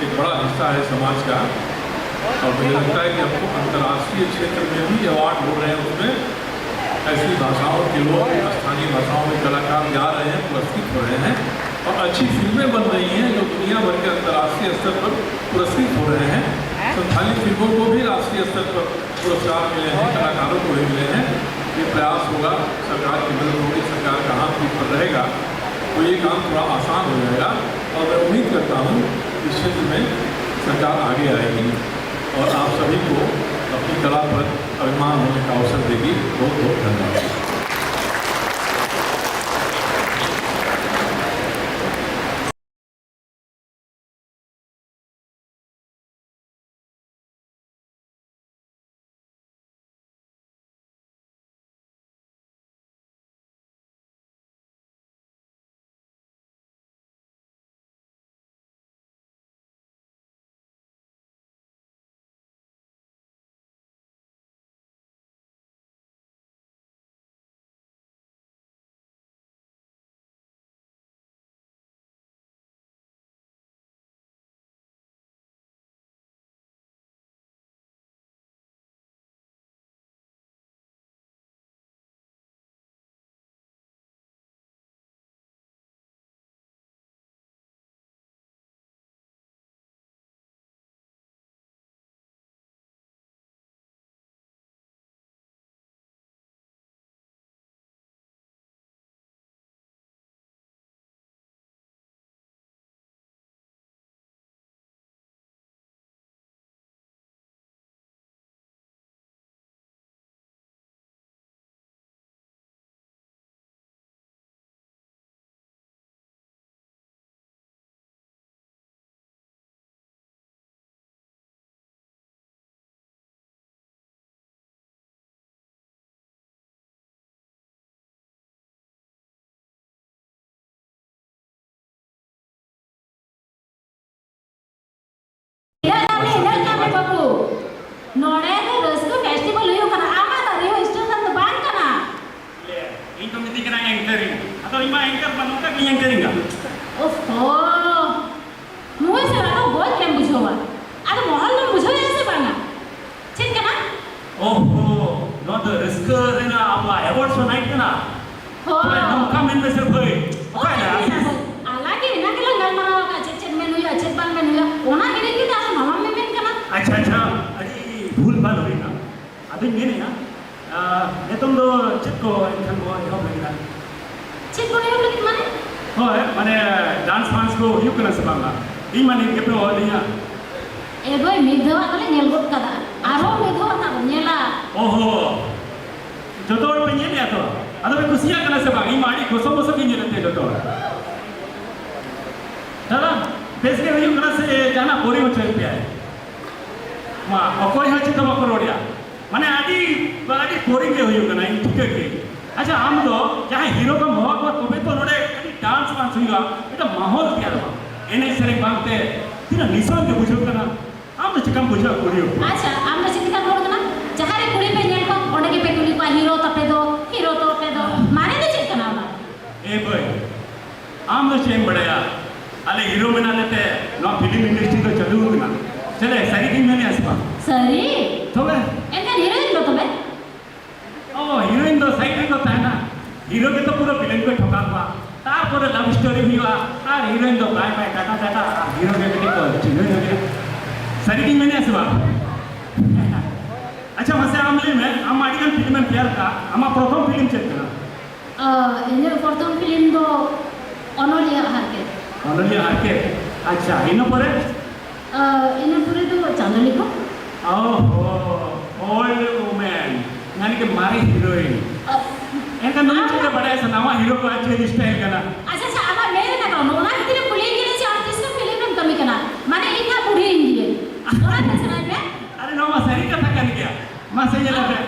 एक बड़ा हिस्सा है समाज का। और मुझे लगता है कि हमको अंतर्राष्ट्रीय क्षेत्र में भी अवार्ड हो रहे हैं, उसमें ऐसी भाषाओं के लोग, स्थानीय भाषाओं में कलाकार जा रहे हैं, पुरस्कृत हो रहे हैं, और अच्छी फिल्में बन रही हैं जो दुनिया भर के अंतर्राष्ट्रीय स्तर पर पुरस्कृत हो रहे हैं। संथाली फिल्मों को भी राष्ट्रीय स्तर पर पुरस्कार मिले हैं, कलाकारों को भी मिले हैं। ये प्रयास होगा, सरकार की मदद होगी, सरकार का हाथ भी ऊपर रहेगा, तो ये काम थोड़ा आसान हो जाएगा। और मैं उम्मीद करता हूँ कि इस क्षेत्र में सरकार आगे आएगी और आप सभी को अपनी कला पर अभिमान होने का अवसर देगी। बहुत बहुत धन्यवाद। ᱤᱱᱟᱹᱜ ᱠᱟᱹᱢᱤ, ᱤᱱᱟᱹᱜ ᱠᱟᱹᱢᱤ ᱵᱟᱹᱵᱩ᱾ ᱱᱚᱰᱮ ᱫᱚ ᱨᱟᱹᱥᱠᱟᱹ ᱯᱷᱮᱥᱴᱤᱵᱷᱟᱞ ᱦᱩᱭᱩᱜ ᱠᱟᱱᱟ, ᱟᱢᱟᱜ ᱫᱚ ᱨᱮᱰᱤᱭᱳ ᱥᱴᱮᱥᱚᱱ ᱫᱚ ᱵᱟᱝ ᱠᱟᱱᱟ᱾ ᱤᱧ ᱠᱚ ᱢᱤᱛᱟᱹᱧ ᱠᱟᱱᱟ ᱮᱝᱠᱟᱨᱤᱝ, ᱟᱫᱚ ᱤᱧ ᱢᱟ ᱮᱝᱠᱟᱨ ᱢᱟ ᱱᱚᱝᱠᱟ ᱜᱤᱧ ᱮᱝᱠᱟᱨᱤᱝᱟ᱾ ᱳᱦᱳ, ᱱᱩᱭ ᱥᱟᱞᱟ ᱫᱚ ᱜᱚᱡ ᱜᱮᱢ ᱵᱩᱡᱷᱟᱹᱣᱟ᱾ ᱟᱫᱚ ᱢᱚᱦᱚᱞ ᱫᱚᱢ ᱵᱩᱡᱷᱟᱹᱣᱮᱫᱼᱟ ᱥᱮ ᱵᱟᱝᱟ? ᱪᱮᱫ ᱠᱟᱱᱟ? ᱳᱦᱳ, ᱱᱚᱣᱟ ᱫᱚ ᱨᱟᱹᱥᱠᱟᱹ ᱨᱮᱱᱟᱜ ᱟᱵᱚᱣᱟᱜ ᱮᱣᱟᱨᱰ ᱥᱳ ᱱᱟᱭᱤᱴ ᱠᱟᱱᱟ᱾ ᱦᱳᱭ᱾ ᱛᱚᱵᱮ ᱱᱚᱝᱠᱟ ᱢᱮᱱ ᱢᱮᱥᱮ ᱵᱷᱟᱹᱭ, ᱚᱠᱟᱭᱮᱱᱟ ᱟᱨᱴᱤᱥᱴ? ᱟᱞᱟᱝ ᱜᱮ ᱮᱱᱟᱝ ᱜᱮᱞᱟᱝ ᱜᱟᱞᱢᱟᱨᱟᱣ ᱟᱠᱟᱫ, ᱪᱮᱫ ᱪᱮᱫ ᱢᱮᱱ ᱦᱩᱭᱩᱜᱼᱟ, ᱪᱮᱫ ᱵᱟᱝ ᱢᱮᱱ ᱦᱩᱭᱩᱜᱼᱟ, ᱚᱱᱟ ᱤᱫᱤ ᱠᱟᱛᱮ ᱟᱨᱦᱚᱸ ᱱᱟᱣᱟᱢ ᱢᱮᱢᱮᱱ ᱠᱟᱱᱟ᱾ ᱟᱪᱪᱷᱟ, ᱢᱟᱱᱮ ᱰᱟᱱᱥ ᱯᱷᱟᱱᱥ ᱠᱚ ᱦᱩᱭᱩᱜ ᱠᱟᱱᱟ ᱥᱮ ᱵᱟᱝᱟ? ᱤᱧ ᱢᱟ ᱱᱤᱛ ᱜᱮᱯᱮ ᱦᱚᱦᱚ ᱟᱹᱫᱤᱧᱟ᱾ ᱮ ᱵᱷᱟᱹᱭ, ᱢᱤᱫ ᱫᱷᱟᱣ ᱟᱜ ᱫᱚᱞᱮ ᱧᱮᱞ ᱜᱚᱫ ᱠᱟᱫᱟ, ᱟᱨᱦᱚᱸ ᱢᱤᱫ ᱫᱷᱟᱣ ᱟᱜ ᱫᱚ ᱧᱮᱞᱟ᱾ ᱚᱦᱚ, ᱡᱚᱛᱚ ᱦᱚᱲ ᱯᱮ ᱧᱮᱞᱮᱜᱼᱟ ᱛᱚ? ᱟᱫᱚ ᱯᱮ ᱠᱩᱥᱤᱭᱟᱜ ᱠᱟᱱᱟ ᱥᱮ ᱵᱟᱝ? ᱤᱧ ᱢᱟ ᱟᱹᱰᱤ ᱠᱚᱥᱚ ᱢᱚᱥᱚ ᱜᱤᱧ ᱧᱮᱞᱮᱫ ᱯᱮᱭᱟ ᱡᱚᱛᱚ ᱦᱚᱲ᱾ ᱫᱟᱫᱟ, ᱵᱮᱥ ᱜᱮ ᱦᱩᱭᱩᱜ ᱠᱟᱱᱟ ᱥᱮ ᱡᱟᱦᱟᱱᱟᱜ ᱵᱳᱨᱤᱝ ᱦᱚᱪᱚᱭᱮᱫ ᱯᱮᱭᱟᱭ? ᱢᱟ, ᱚᱠᱚᱭ ᱦᱚᱸ ᱪᱮᱫ ᱦᱚᱸ ᱵᱟᱠᱚ ᱨᱚᱲᱮᱜᱼᱟ᱾ ᱢᱟᱱᱮ ᱟᱹᱰᱤ, ᱟᱹᱰᱤ ᱵᱳᱨᱤᱝ ᱜᱮ ᱦᱩᱭᱩᱜ ᱠᱟᱱᱟ, ᱤᱧ ᱴᱷᱤᱠᱟᱹ ᱜᱮ᱾ ᱟᱪᱪᱷᱟ, ᱟᱢ ᱫᱚ ᱡᱟᱦᱟᱸᱭ ᱦᱤᱨᱳ ᱠᱚᱢ ᱦᱚᱦᱚ ᱠᱚᱣᱟ, ᱛᱚᱵᱮ ᱛᱚ ᱱᱚᱰᱮ ᱟᱹᱰᱤ ᱰᱟᱱᱥ ᱯᱷᱟᱱᱥ ᱦᱩᱭᱩᱜᱼᱟ, ᱢᱤᱫᱴᱟᱝ ᱢᱟᱦᱚᱞ ᱛᱮᱭᱟᱨᱚᱜᱼᱟ᱾ ᱮᱱᱮᱡ ᱥᱮᱨᱮᱧ ᱵᱟᱝᱛᱮ ᱛᱤᱱᱟᱹᱜ ᱱᱤᱥᱟᱹᱱ ᱜᱮ ᱵᱩᱡᱷᱟᱹᱜ ᱠᱟᱱᱟ᱾ ᱟᱢ ᱫᱚ ᱪᱮᱠᱟᱢ ᱵᱩᱡᱷᱟᱹᱣᱟ ᱠᱩᱲᱤ ᱦᱚᱯᱚᱱ? ᱟᱪᱪᱷᱟ, ᱟᱢ ᱫᱚ ᱪᱮᱫ ᱞᱮᱠᱟᱱ ᱦᱚᱲ ᱠᱟᱱᱟ? ᱡᱟᱦᱟᱸ ᱨᱮ ᱠᱩᱲᱤ ᱯᱮ ᱧᱮᱞ ᱠᱚᱣᱟ, ᱚᱸᱰᱮ ᱜᱮᱯᱮ ᱠᱩᱞᱤ ᱠᱚᱣᱟ, "ᱦᱤᱨᱳ ᱛᱟᱯᱮ ᱫᱚ, ᱦᱤᱨᱳ ᱛᱟᱯᱮ ᱫᱚ?" ᱢᱟᱱᱮ ᱫᱚ ᱪᱮᱫ ᱠᱟᱱᱟ ᱚᱱᱟ? ᱮ ᱵᱷᱟᱹᱭ, ᱟᱢ ᱫᱚ ᱪᱮᱫ ᱮᱢ ᱵᱟᱲᱟᱭᱟ? ᱟᱞᱮ ᱦᱤᱨᱳ ᱢᱮᱱᱟᱜ ᱞᱮᱛᱮ ᱱᱚᱣᱟ ᱯᱷᱤᱞᱢ ᱤᱱᱰᱟᱥᱴᱨᱤ ᱫᱚ ᱪᱟᱹᱞᱩ ᱟᱠᱟᱱᱟ᱾ ᱪᱮᱞᱮ, ᱥᱟᱹᱨᱤ ᱜᱤᱧ ᱢᱮᱱᱮᱜᱼᱟ ᱥᱮ ᱵᱟᱝ? ᱥᱟᱹᱨᱤ? ᱛᱚᱵᱮ? ᱮᱱᱠᱷᱟᱱ ᱦᱤᱨᱳᱭᱤᱱ ᱫᱚ ᱛᱚᱵᱮ? ᱚ, ᱦᱤᱨᱳᱭᱤᱱ ᱫᱚ ᱥᱟᱭᱤᱰ ᱨᱮᱠᱚ ᱛᱟᱦᱮᱱᱟ᱾ ᱦᱤᱨᱳ ᱜᱮᱛᱚ ᱯᱩᱨᱟᱹ ᱵᱷᱤᱞᱮᱱ ᱠᱚᱭ ᱴᱷᱚᱠᱟᱣ ᱠᱚᱣᱟ᱾ ᱛᱟᱨᱯᱚᱨᱮ ᱞᱟᱵᱷ ᱥᱴᱳᱨᱤ ᱦᱩᱭᱩᱜᱼᱟ, ᱟᱨ ᱦᱤᱨᱳᱭᱤᱱ ᱫᱚ ᱵᱟᱭ ᱵᱟᱭ ᱴᱟᱴᱟ ᱴᱟᱴᱟ, ᱟᱨ ᱦᱤᱨᱳ ᱜᱮ ᱠᱟᱹᱴᱤᱡ ᱠᱚ ᱪᱤᱱᱦᱟᱹᱣ ᱧᱚᱜᱮᱭᱟ᱾ ᱥᱟᱹᱨᱤ ᱜᱤᱧ ᱢᱮᱱᱮᱜᱼᱟ ᱥᱮ ᱵᱟᱝ? ᱟᱪᱪᱷᱟ, ᱢᱟᱥᱮ ᱟᱢ ᱞᱟᱹᱭ ᱢᱮ, ᱟᱢ ᱢᱟ ᱟᱹᱰᱤ ᱜᱟᱱ ᱯᱷᱤᱞᱢ ᱮᱢ ᱛᱮᱭᱟᱨ ᱠᱟᱜᱼᱟ, ᱟᱢᱟᱜ ᱯᱨᱚᱛᱷᱚᱢ ᱯᱷᱤᱞᱢ ᱪᱮᱫ ᱠᱟᱱᱟ? ᱟᱨ ᱤᱧᱟᱹᱜ ᱯᱨᱚᱛᱷᱚᱢ ᱯᱷᱤᱞᱢ ᱫᱚ ᱚᱱᱚᱞᱤᱭᱟᱹ ᱦᱟᱨᱠᱮᱛ᱾ ᱚᱱᱚᱞᱤᱭᱟᱹ ᱦᱟᱨᱠᱮᱛ᱾ ᱟᱪᱪᱷᱟ, ᱤᱱᱟᱹ ᱯᱚᱨᱮ? ᱟᱨ ᱤᱱᱟᱹ ᱯᱚᱨᱮ ᱫᱚ ᱪᱟᱸᱫᱚ ᱞᱮᱠᱟ᱾ ᱚᱦᱚ, ᱳᱞᱰ ᱣᱩᱢᱮᱱ, ᱭᱟᱱᱤ ᱠᱤ ᱢᱟᱨᱮ ᱦᱤᱨᱳᱭᱤᱱ᱾ ᱟᱨ ᱮᱱᱠᱷᱟᱱ ᱱᱩᱭ ᱪᱮᱫ ᱮ ᱵᱟᱲᱟᱭᱟ ᱥᱮ ᱱᱟᱣᱟ ᱦᱤᱨᱳ ᱠᱚᱣᱟᱜ ᱪᱮᱫ ᱥᱴᱟᱭᱤᱞ ᱠᱟᱱᱟ? ᱟᱪᱪᱷᱟ, ᱟᱪᱪᱷᱟ, ᱟᱢᱟᱜ ᱢᱮᱱ ᱨᱮᱱᱟᱜ ᱠᱟᱱᱟ, ᱚᱱᱟ ᱠᱷᱟᱹᱛᱤᱨ ᱮᱢ ᱠᱩᱞᱤᱭᱮ ᱠᱟᱱᱟ ᱡᱮ ᱟᱢ ᱛᱤᱥ ᱠᱷᱚᱱ ᱯᱷᱤᱞᱢ ᱨᱮᱢ ᱠᱟᱹᱢᱤ ᱠᱟᱱᱟ? ᱢᱟᱱᱮ ᱤᱧ ᱦᱟᱸᱜ ᱵᱩᱲᱦᱤᱭᱮᱱ ᱜᱤᱭᱟᱹᱧ᱾ ᱚᱱᱟ ᱛᱮ ᱥᱟᱱᱟᱭᱮᱫ ᱢᱮᱭᱟ? ᱟᱨᱮ, ᱱᱚᱣᱟ ᱢᱟ ᱥᱟᱹᱨᱤ ᱠᱟᱛᱷᱟ ᱠᱟᱱ ᱜᱮᱭᱟ᱾ ᱢᱟᱥᱮ ᱧᱮᱞ ᱢᱮ᱾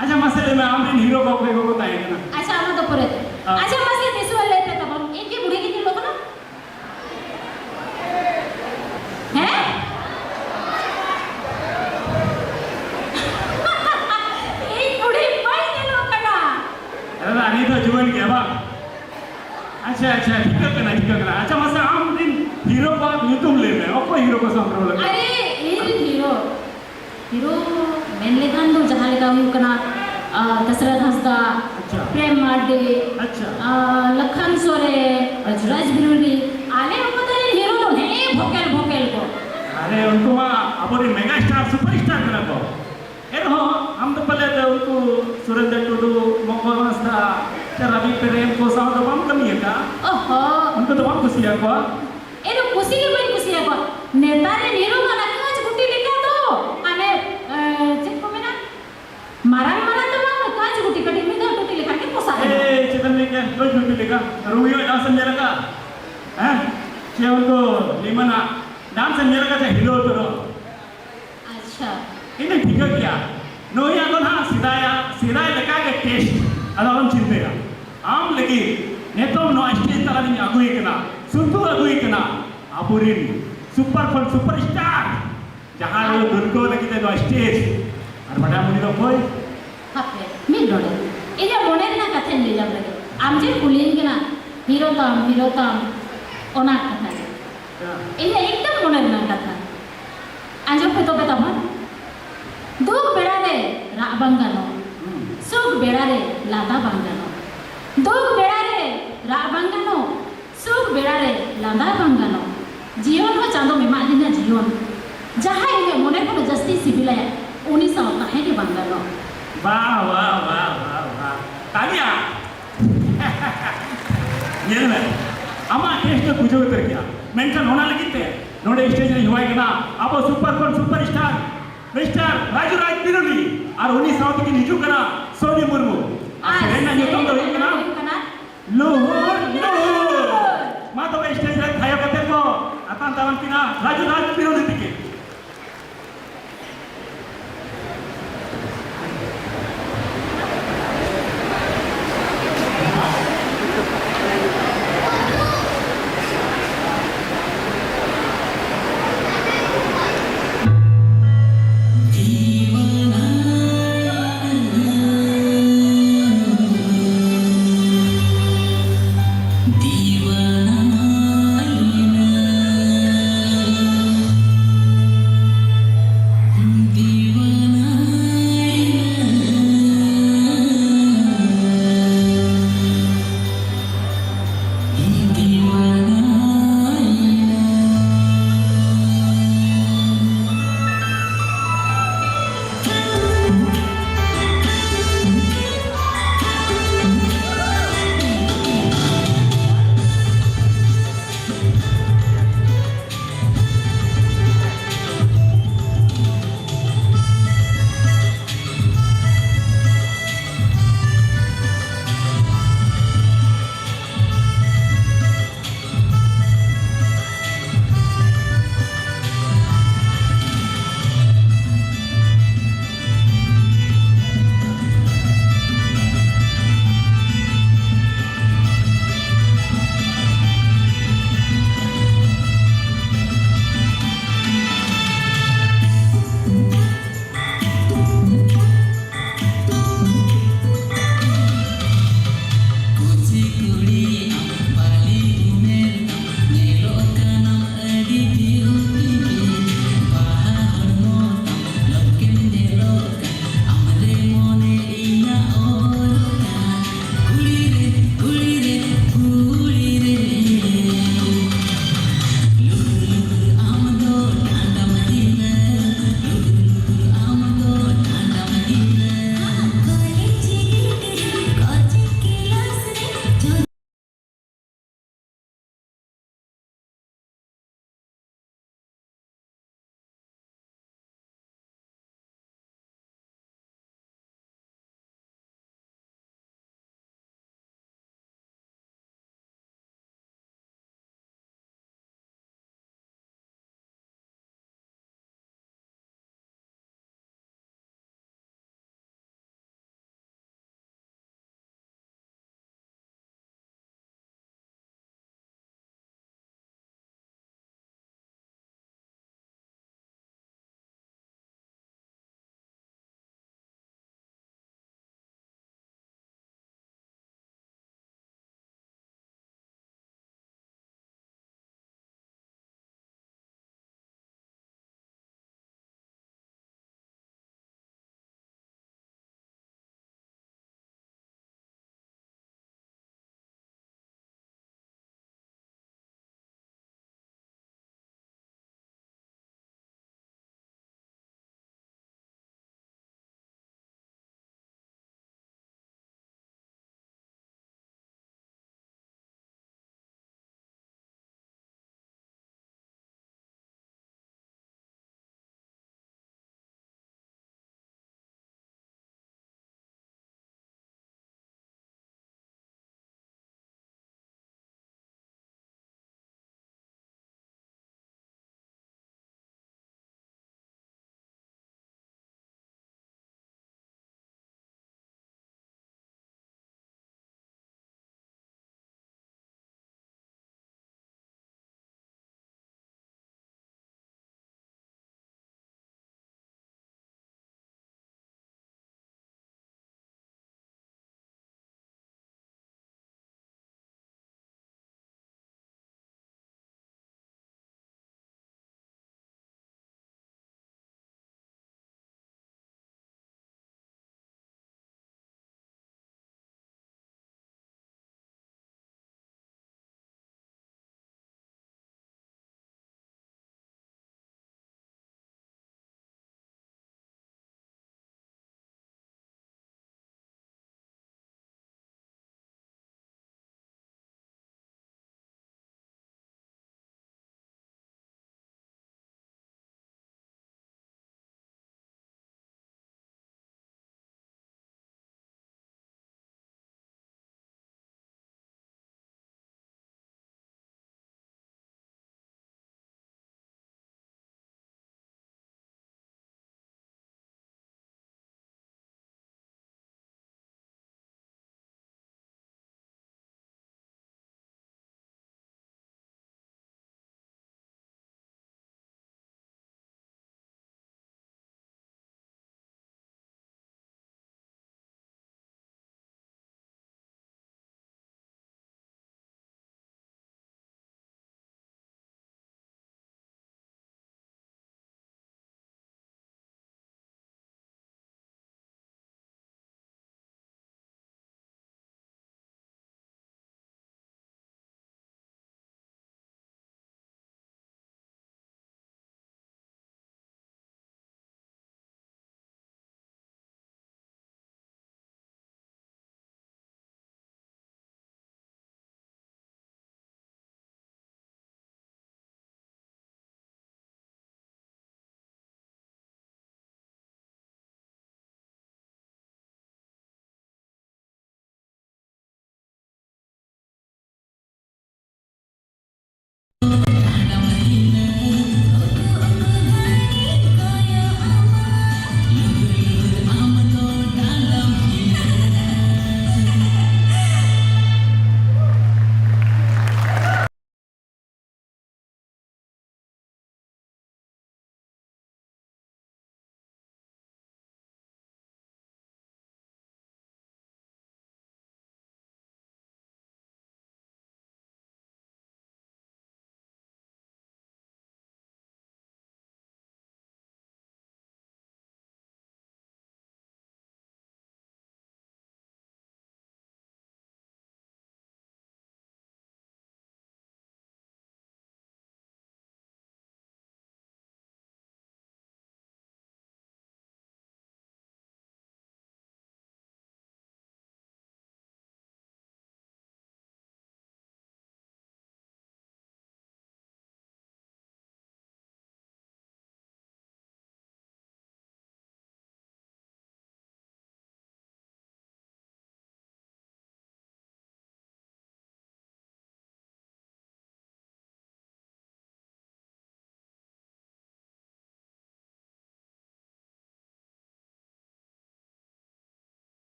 ᱟᱪᱪᱷᱟ, ᱢᱟᱥᱮ ᱞᱟᱹᱭ ᱢᱮ, ᱟᱢ ᱨᱮᱱ ᱦᱤᱨᱳ ᱠᱚ ᱚᱠᱚᱭ ᱠᱚᱠᱚ ᱛᱟᱦᱮᱸ ᱠᱟᱱᱟ? ᱟᱪᱪᱷᱟ, ᱚᱱᱟ ᱫᱚ ᱯᱚᱨᱮ ᱛᱮ᱾ ᱦᱮᱸ᱾ ᱟᱪᱪᱷᱟ, ᱢᱟᱥᱮ ᱫᱤᱥᱩᱣᱟᱹ ᱞᱟᱹᱭ ᱯᱮ ᱛᱟᱵᱚᱱ, ᱤᱧ ᱠᱤ ᱵᱩᱲᱦᱤ ᱜᱤᱧ ᱧᱮᱞᱚᱜ ᱠᱟᱱᱟ? ᱦᱮᱸ? ᱤᱧ ᱵᱩᱲᱦᱤ ᱵᱟᱹᱧ ᱧᱮᱞᱚᱜ ᱠᱟᱱᱟ᱾ ᱟᱨᱮ, ᱱᱤᱛ ᱦᱚᱸ ᱡᱩᱣᱟᱹᱱ ᱜᱮᱭᱟ ᱵᱟᱝ? ᱟᱪᱪᱷᱟ, ᱟᱪᱪᱷᱟ, ᱴᱷᱤᱠᱟᱹᱜ ᱠᱟᱱᱟ, ᱴᱷᱤᱠᱟᱹᱜ ᱠᱟᱱᱟ᱾ ᱟᱪᱪᱷᱟ, ᱢᱟᱥᱮ ᱟᱢ ᱨᱮᱱ ᱦᱤᱨᱳ ᱠᱚᱣᱟᱜ ᱧᱩᱛᱩᱢ ᱞᱟᱹᱭ ᱢᱮ, ᱚᱠᱚᱭ ᱦᱤᱨᱳ ᱠᱚ ᱥᱟᱶ ᱨᱚᱲ ᱞᱟᱹᱜᱤᱫ? ᱟᱨᱮ, ᱤᱧ ᱨᱮᱱ ᱦᱤᱨᱳ, ᱦᱤᱨᱳ ᱢᱮᱱ ᱞᱮᱠᱷᱟᱱ ᱫᱚ ᱡᱟᱦᱟᱸ ᱞᱮᱠᱟ ᱦᱩᱭᱩᱜ ᱠᱟᱱᱟ, ᱟ, ᱫᱟᱥᱨᱚᱛᱷ ᱦᱟᱸᱥᱫᱟ, ᱟᱪᱪᱷᱟ᱾ ᱯᱨᱮᱢ ᱢᱟᱨᱰᱤ, ᱟᱪᱪᱷᱟ᱾ ᱟ, ᱞᱚᱠᱷᱚᱱ ᱥᱚᱨᱮᱱ, ᱨᱟᱡᱽᱨᱟᱡᱽ ᱵᱤᱨᱩᱰᱤ, ᱟᱞᱮ ᱚᱠᱛᱚ ᱨᱮᱱ ᱦᱤᱨᱳ ᱫᱚ ᱱᱮᱜᱼᱮ ᱵᱷᱚᱠᱮᱞ ᱵᱷᱚᱠᱮᱞ ᱠᱚ᱾ ᱟᱨᱮ, ᱩᱱᱠᱩ ᱢᱟ ᱟᱵᱚᱨᱮᱱ ᱢᱮᱜᱟ ᱥᱴᱟᱨ, ᱥᱩᱯᱟᱨ ᱥᱴᱟᱨ ᱠᱟᱱᱟ ᱠᱚ᱾ ᱮᱱᱨᱮᱦᱚᱸ ᱟᱢ ᱫᱚ ᱯᱟᱞᱮ ᱫᱚ ᱩᱱᱠᱩ ᱥᱩᱨᱮᱱᱫᱨᱚ ᱴᱩᱰᱩ, ᱢᱚᱠᱚᱨ ᱦᱟᱸᱥᱫᱟ ᱥᱮ ᱨᱟᱵᱤ ᱯᱮᱨᱮᱢ ᱠᱚ ᱥᱟᱶ ᱫᱚ ᱵᱟᱢ ᱠᱟᱹᱢᱤ ᱟᱠᱟᱫᱼᱟ? ᱚᱦᱚ, ᱠᱩᱥᱤᱭᱟᱠᱚᱣᱟ? ᱤᱧ ᱫᱚ ᱠᱩᱥᱤ ᱜᱮ ᱵᱟᱹᱧ ᱠᱩᱥᱤᱭᱟᱠᱚᱣᱟ᱾ ᱱᱮᱛᱟᱨ ᱨᱮᱱ ᱦᱤᱨᱳ ᱢᱟ ᱚᱱᱟ ᱠᱟᱸᱪ ᱜᱩᱴᱤ ᱞᱮᱠᱟ ᱫᱚ, ᱦᱟᱱᱮ, ᱮ, ᱪᱮᱫ ᱠᱚ ᱢᱮᱱᱟ? ᱢᱟᱨᱟᱝ ᱢᱟᱨᱟᱝ ᱫᱚ ᱵᱟᱝ, ᱠᱟᱸᱪ ᱜᱩᱴᱤ ᱠᱟᱹᱴᱤᱡ, ᱢᱤᱫ ᱫᱷᱟᱣ ᱜᱩᱴᱤ ᱞᱮᱠᱷᱟᱱ ᱜᱮ ᱯᱚᱥᱟᱜ ᱮᱱᱟ᱾ ᱮᱭ, ᱪᱮᱫ ᱮᱢ ᱞᱟᱹᱭ ᱠᱮᱫ? ᱠᱟᱸᱪ ᱜᱩᱴᱤ ᱞᱮᱠᱟ? ᱨᱩᱢᱤᱭᱳ ᱰᱟᱱᱥ ᱮᱢ ᱧᱮᱞ ᱟᱠᱟᱫ? ᱦᱮᱸ? ᱪᱮ ᱩᱱᱠᱩ ᱞᱤᱢᱟᱱᱟᱜ ᱰᱟᱱᱥ ᱮᱢ ᱧᱮᱞ ᱟᱠᱟᱫ ᱪᱮ ᱦᱤᱨᱳ ᱩᱛᱟᱹᱨᱚᱜ? ᱟᱪᱪᱷᱟ᱾ ᱤᱧ ᱫᱚᱧ ᱴᱷᱤᱠᱟᱹ ᱜᱮᱭᱟ᱾ ᱱᱩᱭᱟᱜ ᱫᱚ ᱱᱟᱦᱟᱜ ᱥᱮᱫᱟᱭᱟᱜ, ᱥᱮᱫᱟᱭ ᱞᱮᱠᱟ ᱜᱮ ᱴᱮᱥᱴ᱾ ᱟᱫᱚ ᱟᱞᱚᱢ ᱪᱤᱱᱛᱟᱹᱭᱟ᱾ ᱟᱢ ᱞᱟᱹᱜᱤᱫ ᱱᱤᱛᱚᱝ ᱱᱚᱣᱟ ᱥᱴᱮᱡ ᱛᱟᱞᱟᱨᱤᱧ ᱟᱹᱜᱩᱭᱮ ᱠᱟᱱᱟ, ᱥᱩᱫᱷᱩ ᱟᱹᱜᱩᱭᱮ ᱠᱟᱱᱟ ᱟᱵᱚᱨᱮᱱ ᱥᱩᱯᱟᱨ ᱠᱷᱚᱱ ᱥᱩᱯᱟᱨ ᱥᱴᱟᱨ, ᱡᱟᱦᱟᱸ ᱨᱮ ᱫᱩᱨᱜᱟᱹ ᱞᱟᱹᱜᱤᱫ ᱛᱮ ᱱᱚᱣᱟ ᱥᱴᱮᱡ᱾ ᱟᱨ ᱵᱟᱰᱟᱭ ᱩᱱᱤ ᱫᱚ ᱚᱠᱚᱭ? ᱦᱟᱯᱮ, ᱢᱤᱫ ᱰᱚᱸᱰᱮ᱾ ᱤᱧᱟᱹᱜ ᱢᱚᱱᱮ ᱨᱮᱱᱟᱜ ᱠᱟᱛᱷᱟᱧ ᱞᱟᱹᱭᱟᱢ ᱞᱟᱹᱜᱤᱫ᱾ ᱟᱢ ᱡᱮ ᱠᱩᱞᱤᱭᱤᱧ ᱠᱟᱱᱟ, ᱦᱤᱨᱳ ᱛᱟᱢ, ᱦᱤᱨᱳ ᱛᱟᱢ, ᱚᱱᱟ ᱠᱟᱛᱷᱟ ᱜᱮ᱾ ᱦᱮᱸ᱾ ᱤᱧᱟᱹᱜ ᱮᱠᱫᱚᱢ ᱢᱚᱱᱮ ᱨᱮᱱᱟᱜ ᱠᱟᱛᱷᱟ᱾ ᱟᱸᱡᱚᱢ ᱯᱮ ᱛᱚᱵᱮ ᱛᱟᱵᱚᱱ᱾ ᱫᱩᱠ ᱵᱮᱲᱟ ᱨᱮ ᱨᱟᱜ ᱵᱟᱝ ᱜᱟᱱᱚᱜ, ᱦᱩᱸ᱾ ᱥᱩᱠ ᱵᱮᱲᱟ ᱨᱮ ᱞᱟᱸᱫᱟ ᱵᱟᱝ ᱜᱟᱱᱚᱜ᱾ ᱫᱩᱠ ᱵᱮᱲᱟ ᱨᱮ ᱨᱟᱜ ᱵᱟᱝ ᱜᱟᱱᱚᱜ, ᱥᱩᱠ ᱵᱮᱲᱟ ᱨᱮ ᱞᱟᱸᱫᱟ ᱵᱟᱝ ᱜᱟᱱᱚᱜ᱾ ᱡᱤᱭᱚᱱ ᱦᱚᱸ ᱪᱟᱸᱫᱚᱢ ᱮᱢᱟᱫᱤᱧᱟ ᱡᱤᱭᱚᱱ᱾ ᱡᱟᱦᱟᱸᱭ ᱤᱧᱟᱹᱜ ᱢᱚᱱᱮ ᱠᱷᱚᱱ ᱡᱟᱹᱥᱛᱤ ᱥᱤᱵᱤᱞᱟᱭᱟ, ᱩᱱᱤ ᱥᱟᱶ ᱛᱟᱦᱮᱸ ᱜᱮ ᱵᱟᱝ ᱜᱟᱱᱚᱜ᱾ ᱵᱟᱦ, ᱵᱟᱦ, ᱵᱟᱦ, ᱵᱟᱦ, ᱵᱟᱦ᱾ ᱛᱟᱞᱤᱭᱟ᱾ ᱧᱮᱞ ᱢᱮ, ᱟᱢᱟᱜ ᱴᱮᱥᱴ ᱫᱚ ᱵᱩᱡᱷᱟᱹᱣ ᱩᱛᱟᱹᱨ ᱜᱮᱭᱟ, ᱢᱮᱱᱠᱷᱟᱱ ᱚᱱᱟ ᱞᱟᱹᱜᱤᱫ ᱛᱮ ᱱᱚᱰᱮ ᱥᱴᱮᱡ ᱨᱮᱧ ᱦᱚᱦᱚᱭ ᱠᱟᱱᱟ ᱟᱵᱚ ᱥᱩᱯᱟᱨ ᱠᱷᱚᱱ ᱥᱩᱯᱟᱨ ᱥᱴᱟᱨ ᱢᱤᱥᱴᱟᱨ ᱨᱟᱡᱩ ᱨᱟᱡᱽ ᱯᱤᱨᱩᱞᱤ, ᱟᱨ ᱩᱱᱤ ᱥᱟᱶ ᱛᱮᱠᱤᱱ ᱦᱤᱡᱩᱜ ᱠᱟᱱᱟ ᱥᱳᱱᱤ ᱢᱩᱨᱢᱩ᱾ ᱟᱨ ᱥᱮᱨᱮᱧ ᱨᱮᱱᱟᱜ ᱧᱩᱛᱩᱢ ᱫᱚ ᱦᱩᱭᱩᱜ ᱠᱟᱱᱟ ᱞᱩᱦᱩᱨ ᱞᱩᱦᱩᱨ᱾ ᱢᱟ ᱛᱚᱵᱮ ᱥᱴᱮᱡ ᱨᱮ ᱛᱷᱟᱭᱚ ᱠᱟᱛᱮ ᱠᱚ ᱟᱛᱟᱝ ᱛᱟᱵᱚᱱ ᱠᱤᱱᱟ ᱨᱟᱡᱩ ᱨᱟᱡᱽ ᱯᱤᱨᱩᱞᱤ ᱛᱤᱠᱤᱱ᱾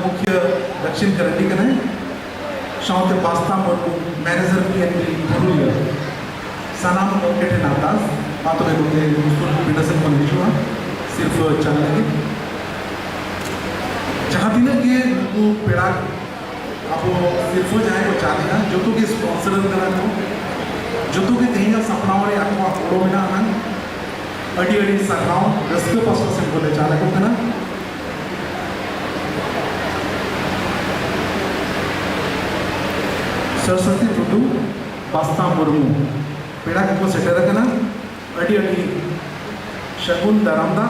ᱢᱩᱠᱷᱤᱭᱟᱹ ᱫᱟᱠᱥᱤᱱ ᱠᱟᱨᱟᱱᱰᱤ ᱠᱟᱱᱟᱭ, ᱥᱟᱶᱛᱮ Basta Murmu, manager P N B Purulia. ᱥᱟᱱᱟᱢ ᱜᱚᱢᱠᱮ ᱴᱷᱮᱱ ᱟᱨᱫᱟᱥ, ᱢᱟ ᱛᱚᱵᱮ ᱱᱚᱛᱮ ᱩᱥᱩᱞ ᱯᱤᱸᱰᱟᱹ ᱥᱮᱫ ᱵᱚᱱ ᱦᱤᱡᱩᱜᱼᱟ ᱥᱤᱨᱯᱷᱟᱹ ᱪᱟᱞ ᱞᱟᱹᱜᱤᱫ᱾ ᱡᱟᱦᱟᱸ ᱛᱤᱱᱟᱹᱜ ᱜᱮ ᱱᱩᱠᱩ ᱯᱮᱲᱟ ᱟᱵᱚ ᱥᱤᱨᱯᱷᱟᱹ ᱡᱟᱦᱟᱸᱭ ᱠᱚ ᱪᱟᱞᱮᱜᱼᱟ, ᱡᱚᱛᱚ ᱜᱮ ᱥᱯᱚᱱᱥᱚᱨ ᱠᱟᱱᱟ ᱠᱚ, ᱡᱚᱛᱚ ᱜᱮ ᱛᱮᱦᱮᱧᱟᱜ ᱥᱟᱯᱲᱟᱣ ᱨᱮ ᱟᱠᱚᱣᱟᱜ ᱜᱚᱲᱚ ᱢᱮᱱᱟᱜᱼᱟ᱾ ᱟᱹᱰᱤ ᱟᱹᱰᱤ ᱥᱟᱨᱦᱟᱣ, ᱨᱟᱹᱥᱠᱟᱹ ᱯᱟᱥᱴᱟ ᱥᱮᱱ ᱠᱷᱚᱱ ᱞᱮ ᱪᱟᱞ ᱟᱠᱚ ᱠᱟᱱᱟ᱾ ᱥᱚᱨᱚᱥᱚᱛᱤ ᱴᱩᱰᱩ, ᱵᱟᱥᱛᱟ ᱢᱩᱨᱢᱩ, ᱯᱮᱲᱟ ᱠᱚᱠᱚ ᱥᱮᱴᱮᱨ ᱟᱠᱟᱱᱟ᱾ ᱟᱹᱰᱤ ᱟᱹᱰᱤ ᱥᱟᱹᱜᱩᱱ ᱫᱟᱨᱟᱢ ᱫᱟ᱾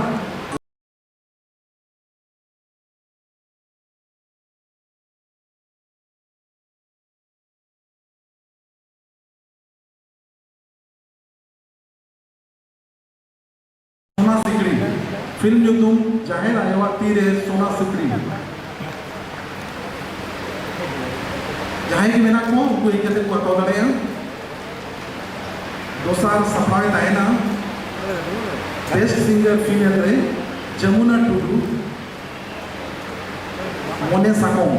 ᱥᱳᱱᱟ ᱥᱤᱠᱲᱤ, ᱯᱷᱤᱞᱢ ᱧᱩᱛᱩᱢ ᱡᱟᱦᱮᱨ ᱟᱭᱳᱣᱟᱜ ᱛᱤᱨᱮ ᱥᱳᱱᱟ ᱥᱤᱠᱲᱤ᱾ ᱡᱟᱦᱟᱸᱭ ᱜᱮ ᱢᱮᱱᱟᱜ ᱠᱚᱣᱟ, ᱩᱱᱠᱩ ᱦᱮᱡ ᱠᱟᱛᱮ ᱠᱚ ᱦᱟᱛᱟᱣ ᱫᱟᱲᱮᱭᱟᱜᱼᱟ᱾ ᱫᱚᱥᱟᱨ ᱥᱟᱯᱲᱟᱣ ᱮ ᱛᱟᱦᱮᱱᱟ ᱵᱮᱥᱴ ᱥᱤᱝᱜᱟᱨ ᱯᱷᱤᱢᱮᱞ ᱨᱮ ᱡᱚᱢᱩᱱᱟ ᱴᱩᱰᱩ, ᱢᱚᱱᱮ ᱥᱟᱠᱚᱢ᱾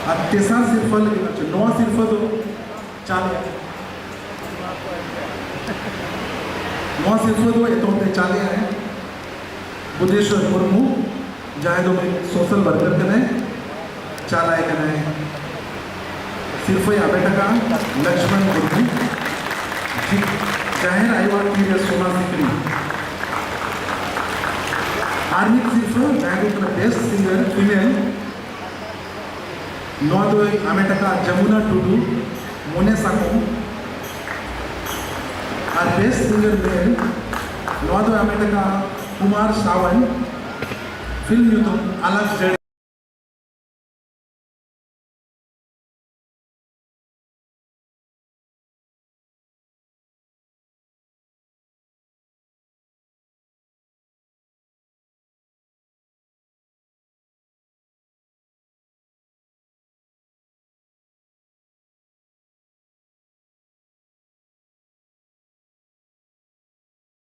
ᱟᱨ ᱛᱮᱥᱟᱨ ᱥᱤᱨᱯᱷᱟᱹ ᱞᱟᱹᱜᱤᱫ ᱦᱚᱪᱚ, ᱱᱚᱣᱟ ᱥᱤᱨᱯᱷᱟᱹ ᱫᱚ ᱪᱟᱞᱮ, ᱱᱚᱣᱟ ᱥᱤᱨᱯᱷᱟᱹ ᱫᱚ ᱮᱛᱚᱦᱚᱵ ᱛᱮ ᱪᱟᱞᱮ ᱟᱭ ᱵᱩᱫᱷᱮᱥᱣᱚᱨ ᱢᱩᱨᱢᱩ, ᱡᱟᱦᱟᱸᱭ ᱫᱚ ᱢᱤᱫ ᱥᱳᱥᱟᱞ ᱣᱟᱨᱠᱟᱨ ᱠᱟᱱᱟᱭ, ᱪᱟᱞᱟᱭ ᱠᱟᱱᱟᱭ᱾ ᱥᱤᱨᱯᱷᱟᱹᱭ ᱦᱟᱢᱮᱴ ᱟᱠᱟᱫᱼᱟ ᱞᱚᱠᱥᱢᱚᱱ ᱢᱩᱨᱢᱩ, ᱡᱤ-, ᱡᱟᱦᱮᱨ ᱟᱭᱳᱣᱟᱜ ᱛᱤᱨᱮ ᱥᱳᱱᱟ ᱥᱤᱠᱲᱤ᱾ ᱟᱨ ᱢᱤᱫ ᱥᱤᱨᱯᱷᱟᱹ, ᱡᱟᱦᱟᱸ ᱫᱚ ᱦᱩᱭᱩᱜ ᱠᱟᱱᱟ ᱵᱮᱥᱴ ᱥᱤᱝᱜᱟᱨ ᱯᱷᱤᱢᱮᱞ, ᱱᱚᱣᱟ ᱫᱚᱭ ᱦᱟᱢᱮᱴ ᱟᱠᱟᱫᱼᱟ ᱡᱚᱢᱩᱱᱟ ᱴᱩᱰᱩ, ᱢᱚᱱᱮ ᱥᱟᱠᱚᱢ᱾ ᱟᱨ ᱵᱮᱥᱴ ᱥᱤᱝᱜᱟᱨ ᱢᱮᱞ, ᱱᱚᱣᱟ ᱫᱚᱭ ᱦᱟᱢᱮᱴ ᱟᱠᱟᱫᱼᱟ ᱠᱩᱢᱟᱨ ᱥᱟᱣᱟᱱ, ᱯᱷᱤᱞᱢ ᱧᱩᱛᱩᱢ ᱟᱞᱟᱜᱽ ᱡᱟᱹᱲᱤ᱾